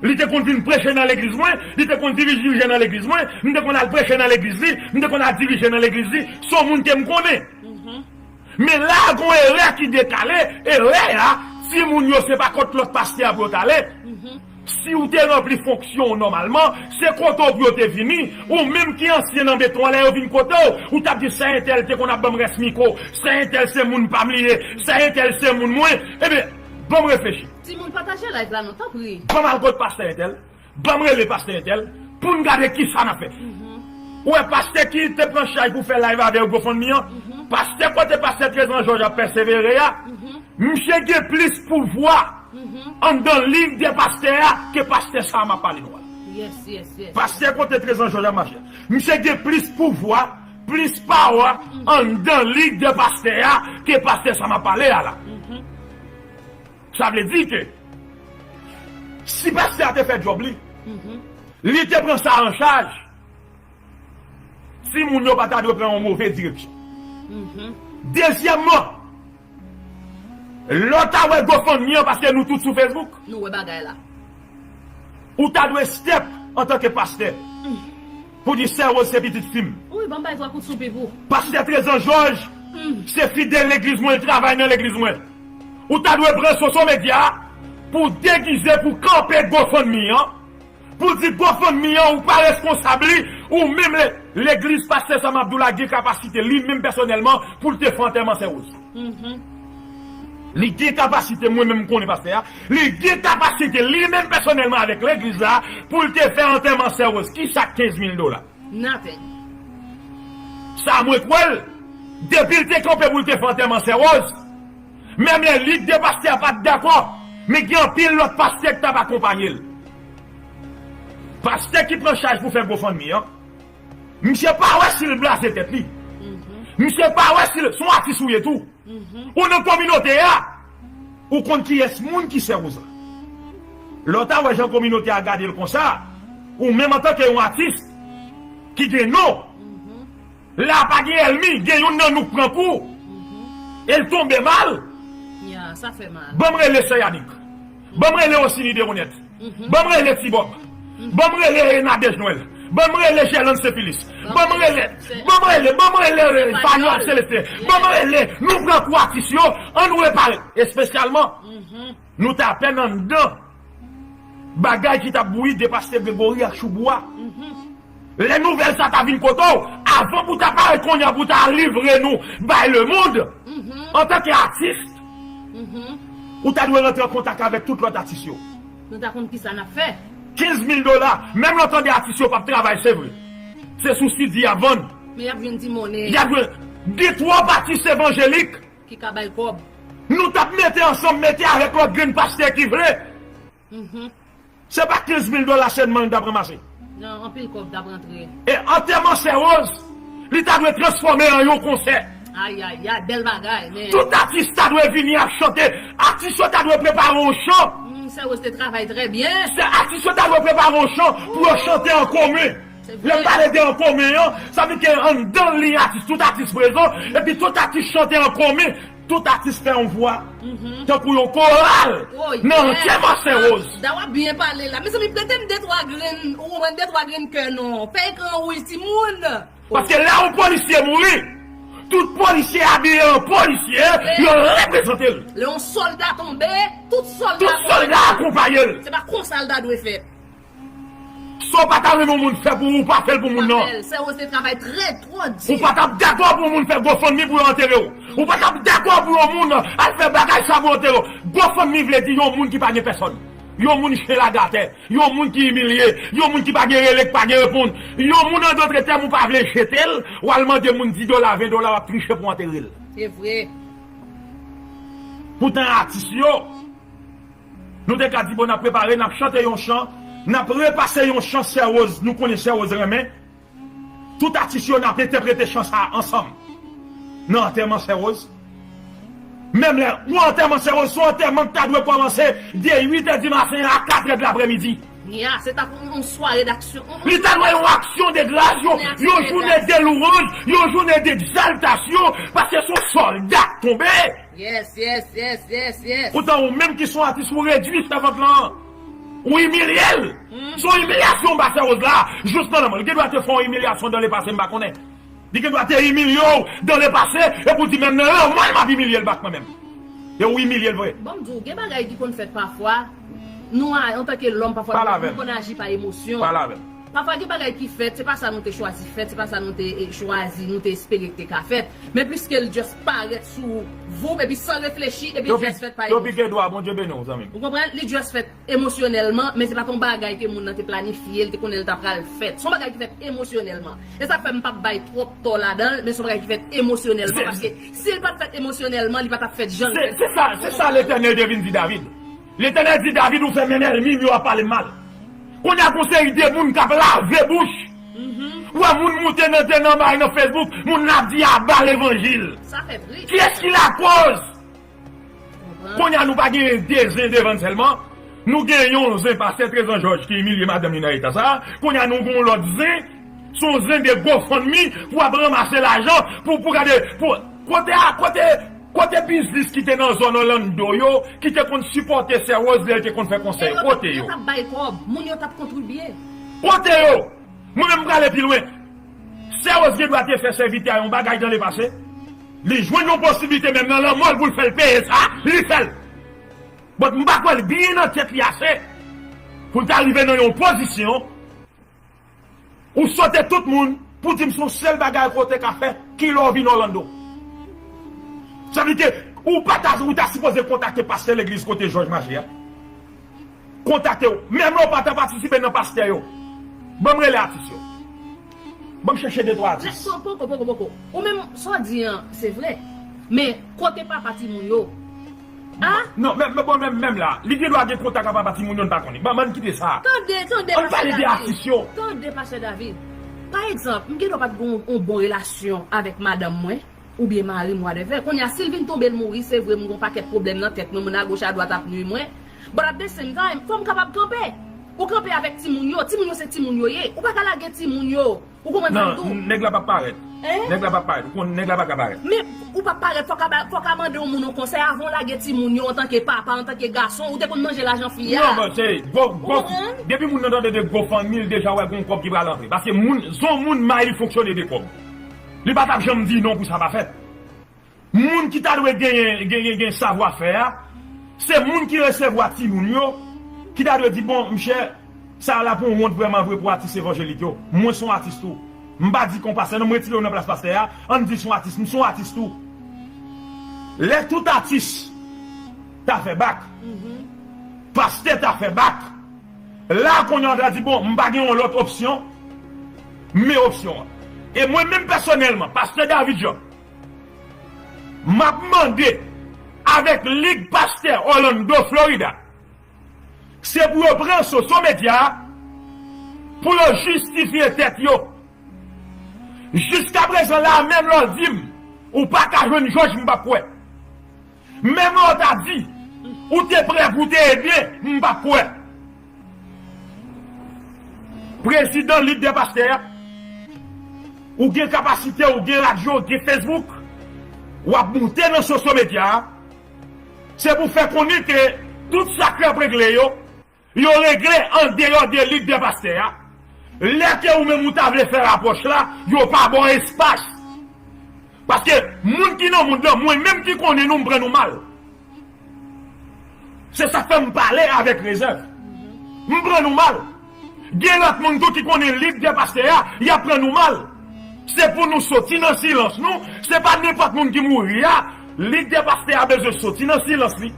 Li te konn vin preche nan legliz mwen, li te konn dirije nan legliz mwen, m te konn al preche nan legliz li, m te konn al dirije nan legliz li, se yon moun ke m konnen. Men la a gon erè ki dekale, erè a, timoun yo se pa kot lòt pastè a pou yo t ale. Si w te ranpli fonksyon w nòmalman, se kote w pou yo te vini, ou menm ki ansyen nan beton an, lè yo vin kote w, ou t ap di sè entèl te konn ap ban m rès mikwo, sè entèl se moun pa m li ye, sè entèl se moun mwen, ebyen, ban m reflechi. Timoun, pataje live la non, tanpri. Ban m al kot pastè entèl. Ban m rele pastè entèl pou n gade kisa n ap fè. Ou wè pastè ki te pran chaj pou fè live avè yo GoFundMe an, pastè kote pastè Trezan Jòj ap pèsevere a, misye gen plis pouvwa anndan liy de pastè a ke pastè sa a m ap pale nou a. Pastè kote Trezan Jòj ap mache a, misye gen plis pouvwa, plis pawa anndan liy de pastè a ke pastè sa m ap pale a la. Sa vle di ke si pastè a te fè djòb li, li te pran sa an chaj, timoun yo pa ta dwe pran yon move direksyon. Dezyèmman, lè w ta wè GoFundMe an, paske nou tout sou Facebook, nou wè bagay la. Ou ta dwe step antanke pastè pou di sè Woz se pitit fi m. Wi, ban m bay twa kout soupi pou. Pastè Trezan Jòj se fidèl legliz mwen, l travay nan legliz mwen. Ou ta dwe pran social media pou degize, pou kanpe GoFundMe an, pou di GoFundMe an ou pa responsab li, ou menm le, legliz pastè sa m ap di w la gen kapasite li menm pèsonèlman pou l te fè antèman sè Woz. Li gen kapasite, mwen menm m konnen pastè a, li gen kapasite li menm pèsonèlman avèk legliz la pou l te fè antèman sè Woz. Kisa k kenz mil dola? Nothing. Sa mwen kwè l, depi l te kanpe pou l te fè antèman sè Woz, menm lè lig de pastè a pa t dakò, men gen anpil lòt pastè k t ap akonpanye l. Pastè ki pran chaj pou fè GoFundMe an, misye pa wè si l blaze tèt li. Misye pa wè si l, se yon atis ou ye tou. Ou nan kominote a, ou konn kiyès moun ki sè Woz la. Lè w ta wè jan kominote a gade l konsa, ou menm antanke yon atis ki gen non, la pa gen ènmi, gen youn nan nou k pran kou, e l tonbe mal. Ya, sa fè mal. Ban m rele sè Yanik. Ban m rele Osini Deronèt. Ban m rele Ti Bòb. Ban m rele Nadège Nwèl. Ban m rele Jèlande Senpilis. Ban m rele, ban m rele, ban m rele Fanyòl Selestin. Ban m rele, nou pran kou atis yo, ann repare. Espesyalman, nou t apèn anndan bagay ki t ap bouyi de pastè Gregory ak Choubou a. Lè nouvèl sa ta vin kote w, avan pou ta parèt kounye a pou ta livre nou bay lemonn, antanke atis, ou ta dwe rantre an kontak avèk tout lòt atis yo. Nou ta konn kisa n ap fè. Kenz mil dola, menm lè w tande atis yo p ap travay, se vre. Se sou C D y ap vann. Men y ap jwenn ti monnen. Y ap jwenn. Gen twòp atis evanjelik ki ka bay kòb. Nou t ap mete ansanm, mete avèk lòt grenn pastè ki vle. Se pa kenz mil dola sèlman l t ap ranmase. Non, anpil kòb t ap rantre. E antèman Sè Rose, li ta dwe transfòme an yon konsè. Ayayay, bèl bagay, men. Tout atis ta dwe vini ap chante. Atis yo ta dwe prepare yon chan. Hmm, Sè Rose te travay trè byen. Se atis yo ta dwe prepare yon chan pou yo chante an komen. Lè m pale de an komen an, sa vle di ke anndan liy atis, tout atis prezan, epi tout atis chante an komen, tout atis fè yon vwa, tankou yon koral, nan antèman Sè Rose. Da w ap byen pale la. Mezanmi, prete m de twa grenn, ou konprann, de twa grenn kè non. Fè ekran wouj, timoun. Paske lè yon polisye mouri, tout polisye abiye an polisye, yo reprezante l. Lè yon sòlda tonbe, tout sòlda akonpaye l. Se pa konsa l ta dwe fèt. Sa w pa ta renmen yon moun fè pou ou, ou pa fè l pou moun nan. Sè Rose te travay trè, twò di. Ou pa t ap dakò pou yon moun fè GoFundMe pou yo antere w. Ou pa t ap dakò pou yon moun al fè bagay sa pou yo antere w. GoFundMe vle di yon moun ki pa gen pèsòn. Yon moun chen lage atè. Yon moun ki imilye. Yon moun ki pa gen rele, ki pa gen reponn. Yon moun, an dòt tèm, ou pa vle jete l, w al mande moun dis dola, ven dola, w ap triche pou antere l. Se vre. Poutan atis yo, nou te ka di, bon, n ap prepare, n ap chante yon chan, n ap repase yon chan Sè Rose, nou konnen Sè Rose renmen. Tout atis yo, n ap entèprete chan sa a ansanm nan antèman Sè Rose. Menm lè, yon antèman Sè Rose, se yon antèman ki ta dwe kòmanse de uit è di maten a kat è de laprèmidi. Ya, se ta pou yon sware d'aksyon. Li ta dwe yon aksyon de gras, yon, yon jounen de louwanj, yon jounen d'egzaltasyon, paske se yon sòlda k tonbe. Yes, yes, yes, yes, yes. Poutan ou menm ki se yon atis, ou redui sèvant lan. Ou imilye l. Se yon imilyasyon ba Sè Rose la. Jous nan lanmò. Li gen dwa te fè yon imilyasyon dan lepase, m pa konnen. Li gen dwa te imilye w dan lepase, epi w di, menm nan lanmò l, m ap imilye l back mwen menm. E ou imilye l vre. Bon, m di w, gen bagay ki konn fèt pafwa. Nou, a, antanke lòm, pafwa, nou konn aji pa emosyon. Pale avè m. Pafwa gen bagay ki fèt, se pa sa nou te chwazi fèt, se pa sa nou te, eh, chwazi, nou te espere ki te ka fèt. Men piske l just parèt sou voup, epi san reflechi, epi l just fèt pa emosyon. Yo pike dwa, Bondye beni w, zanmi m. Ou konprann? Li just fèt emosyonèlman, men se pa t yon bagay ke moun nan te planifye, l te konnen l ta pral fèt. Se yon bagay ki fèt emosyonèlman. E sa k fè m p ap bay twòp tò ladan l, men se yon bagay ki fèt emosyonèlman, paske si l pa t fèt emosyonèlman, li pa t ap fèt jan l fèt. Se sa, se sa Letènèl te vin di David. Letènèl di David, ou fè menm ènmi m yo ap pale m mal. Kounye a gon seri de moun k ap lave bouch. Ou wè moun moute nan, nan, nan, nan Facebook, moun nan ap di aba levanjil. Sa fè tris. Kiyès ki lakoz? Kounye a nou pa gen de zen devan n sèlman. Nou gen yon zen pastè Trezan Jòj ki imilye madanm li nan eta sa a. Kounye a nou gen yon lòt zen, se yon zen de GoFundMe pou ap ranmase lajan pou, pou gade, pou, kote a, kote, kote biznis ki te nan zòn Orlando yo, ki te konn sipòte Sè Rose lè l te konn fè konsè yo, kote yo? Yo t ap bay kòb, moun yo t ap kontribye. Kote yo? Mwen menm m prale pi lwen. Sè Rose gen dwa te fè sèvitè a yon bagay dan lepase. Li jwenn yon posiblite menm nan lanmò l pou l fè l peye sa, li fè l. But m pa kwè l byen nan tèt li ase pou l ta rive nan yon pozisyon ou sote tout moun pou di m se yon sèl bagay ke w te ka fè, kilè w vin Orlando. Sa vle di ke ou pa ta, ou ta sipoze kontakte pastè legliz kote Jòj mache a. Kontakte w. Menm lè w pa ta patisipe nan pastè yo. Ban m rele atis yo. Ban m chèche de twa atis. Poko, poko, poko. Ou menm, sa w di an, se vre. Men, kote papa timoun yo? A? Non, men, men bon, menm, menm la, li gen dwa gen kontak ak papa timoun yo, n pa konnen. Ban, ban n kite sa. Tande, tande, pastè David. Ann pale de atis yo. Tande, pastè David. Pa egzanp, m gen dwa pa t gen yon, yon bon relasyon avèk madanm mwen. Oubyen mari m, whatever. Kounye a, si l vin tonbe, l mouri, se vre, m gen yon pakèt pwoblèm nan tèt mwen, moun agoch adwat ap nwi mwen. But at the same time, fò m kapab kanpe. Ou kanpe avèk timoun yo, timoun yo se timoun yo ye. Ou pa ka lage timoun yo. Ou konprann sa m di w? Non, nèg la p ap parèt. Hein? Nèg la p ap parèt. Ou konn nèg la pa ka parèt. Men, ou p ap parèt, fò w ka ba, fò w ka mande yon moun yon konsèy avan w lage timoun yo antanke papa, antanke gason, ou te konn manje lajan fi a. Non, men se gwo, gwo, depi moun nan tande de GoFundMe, l deja wè gon kòb ki pral antre. Paske moun, se yon moun may li fonksyone de kòb. Li pa t ap janm di non pou sa pa fèt. Moun ki ta dwe genyen, genyen, genyen savwafè a, se moun ki resevwa timoun yo, ki ta dwe di, bon, mchè, sa la pou wont vrèman vre pou atis evanjelik yo. Mwen se yon atis tou. M pa di ke w pastè, non, m retire w nan plas pastè a, ann di se yon atis, m se yon atis tou. Lè tout atis ta fè bak, pastè ta fè bak, la kounye a w ta di, bon, m pa gen yon lòt opsyon, men opsyon an. E mwen menm pèsonèlman, pastè David Jean, m ap mande avèk Lig Pastè Orlando Florida, se pou yo pran Soso Media Pou yo jistifye tèt yo. Jiskaprezan la, menm lè w di m ou pa ka jwenn Jòj, m p ap kwè. Menm lè w ta di ou te prè pou w te ede, m p ap kwè. Prezidan Lig dè Pastè a, ou gen kapasite, ou gen radyo, ou gen Facebook, w ap moute nan sosyo medya a, se pou fè konnen ke tout sa k ap regle yo, yo regle andeyò de Lig dè Pastè a. Lè ke ou menm ou ta vle fè rapwòch la, yo pa ba w espas. Paske moun ki nan mond lan, mwen menm ki konnen nou, m pran nou mal. Se sa k fè m pale avèk rezèv. M pran nou mal. Gen lòt moun tou ki konnen Lig dè Pastè a, y ap pran nou mal. Se pou nou soti nan silans nou. Se pa nenpòt moun ki mouri a. Lig dè Pastè a bezwen soti nan silans li.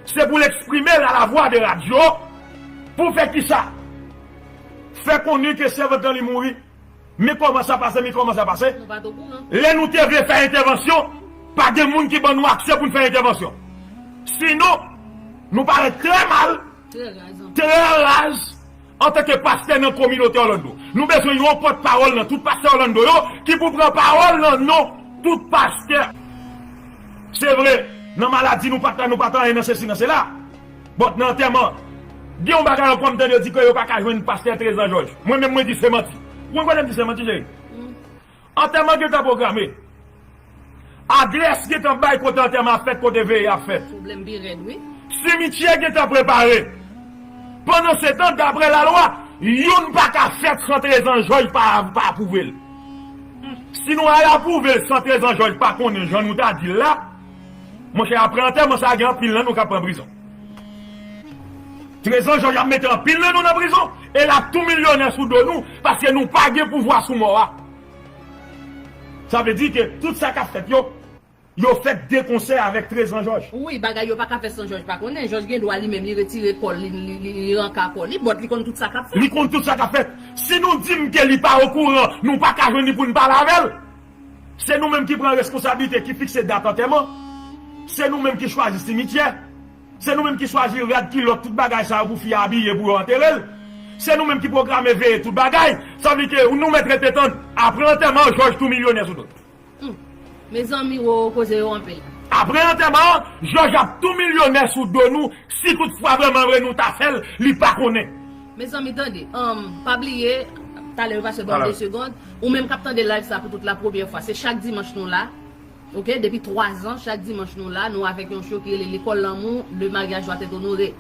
Se pou l eksprime l à la voix de radio. Pou fè kisa? Fè konnen ke sèvant lan li mouri. Men kòman sa pase, men kòman sa pase. Nou pa t okouran. Lè nou te vle fè entèvansyon, pa gen moun ki ban nou aksè pou n fè entèvansyon. Sinon, nou parèt trè mal, trè raz, antanke pastè nan kominote Orlando. Nou bezwen yon pòtpawòl nan tout pastè Orlando yo ki pou pran pawòl nan non tout pastè. Se vre, nan maladi nou pa t la, nou pa t anyen nan sesi, nan sela. But nan antèman, gen yon bagay ankò m tande yo di ke yo pa ka jwenn pastè Trezan Jòj. Mwen menm mwen di se manti. Ou konn kote m di se manti, cheri? Antèman gentan pwograme. Adrès gentan bay kote antèman ap fèt, kote veye ap fèt. Pwoblèm pi rèd, wi. Simityè gentan prepare. Pandansetan, daprè lalwa, youn pa ka fèt san Trezan Jòj pa, pa apwouve l. Si nou al apwouve l san Trezan Jòj pa konnen jan nou ta di l la, monchè, apre antèman sa a, gen anpil nan nou k ap pran prizon. Trezan Jòj ap mete anpil nan nou nan prizon, e l ap tou milyonè sou do nou, paske nou pa gen pouvwa sou mò a. Sa vle di ke tout sa k ap fèt yo, yo fèt de konsè avèk Trezan Jòj. Wi, bagay yo pa ka fèt san Jòj pa konnen. Jòj gen dwa li menm li retire kò l, li, li, li, li ranka kò li, but li konn tout sa k ap fèt. Li konn tout sa k ap fèt. Si nou di m ke li pa okouran, nou pa ka jwenn li pou n pale avè l. Se nou menm ki pran responsablite, ki fikse dat antèman. Se nou menm ki chwazi simityè. Se nou menm ki chwazi rad, kilòt, tout bagay sa yo pou fi a abiye pou yo antere l. Se nou menm ki pwograme veye tout bagay. Sa vle di ke nou mèt rete tann. Apre antèman an, Jòj tou milyonè sou do l. Hmm. Mezanmi, wo, koze yo anpil. Apre antèman an, Jòj ap tou milyonè sou do nou. Si toutfwa vrèman vre nou ta fè l, li pa konnen. Mezanmi, tande, um, pa bliye, talè yo pase ban m de segond. Ou menm k ap tande live sa pou tout la premyè fwa, se chak dimanch nou la. Ok, depi twa zan, chak dimanch nou la, nou avèk yon show ki rele Lekòl Lanmou, le mariage doit être honoré.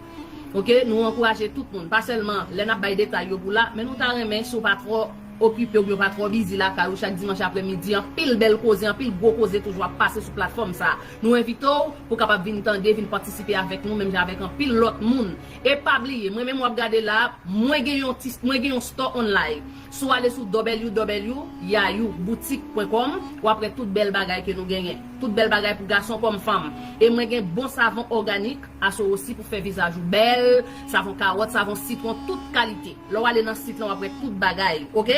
Ok, nou ankouraje tout moun, pa sèlman lè n ap bay detay yo pou la, men nou ta renmen si w pa twò okipe oubyen w pa twò bizi lakay ou, chak dimanch aprèmidi, anpil bèl koze, anpil gwo koze toujou ap pase sou platfòm sa. Nou envite w pou w kapab vin tande, vin patisipe avèk nou, menm jan avèk anpil lòt moun. E pa bliye, mwen menm w ap gade la, mwen gen yon ti, mwen gen yon store online. Si w ale sou w w w yayou boutique point com, w ap wè tout bèl bagay ke nou genyen. Tout bèl bagay pou gason kòm fanm. E mwen gen bon savon òganik, Aso osi pou fè vizaj ou bèl, savon kawòt, savon sitwon, tout kalite. Lè w ale nan sit lan, w ap wè tout bagay, ok?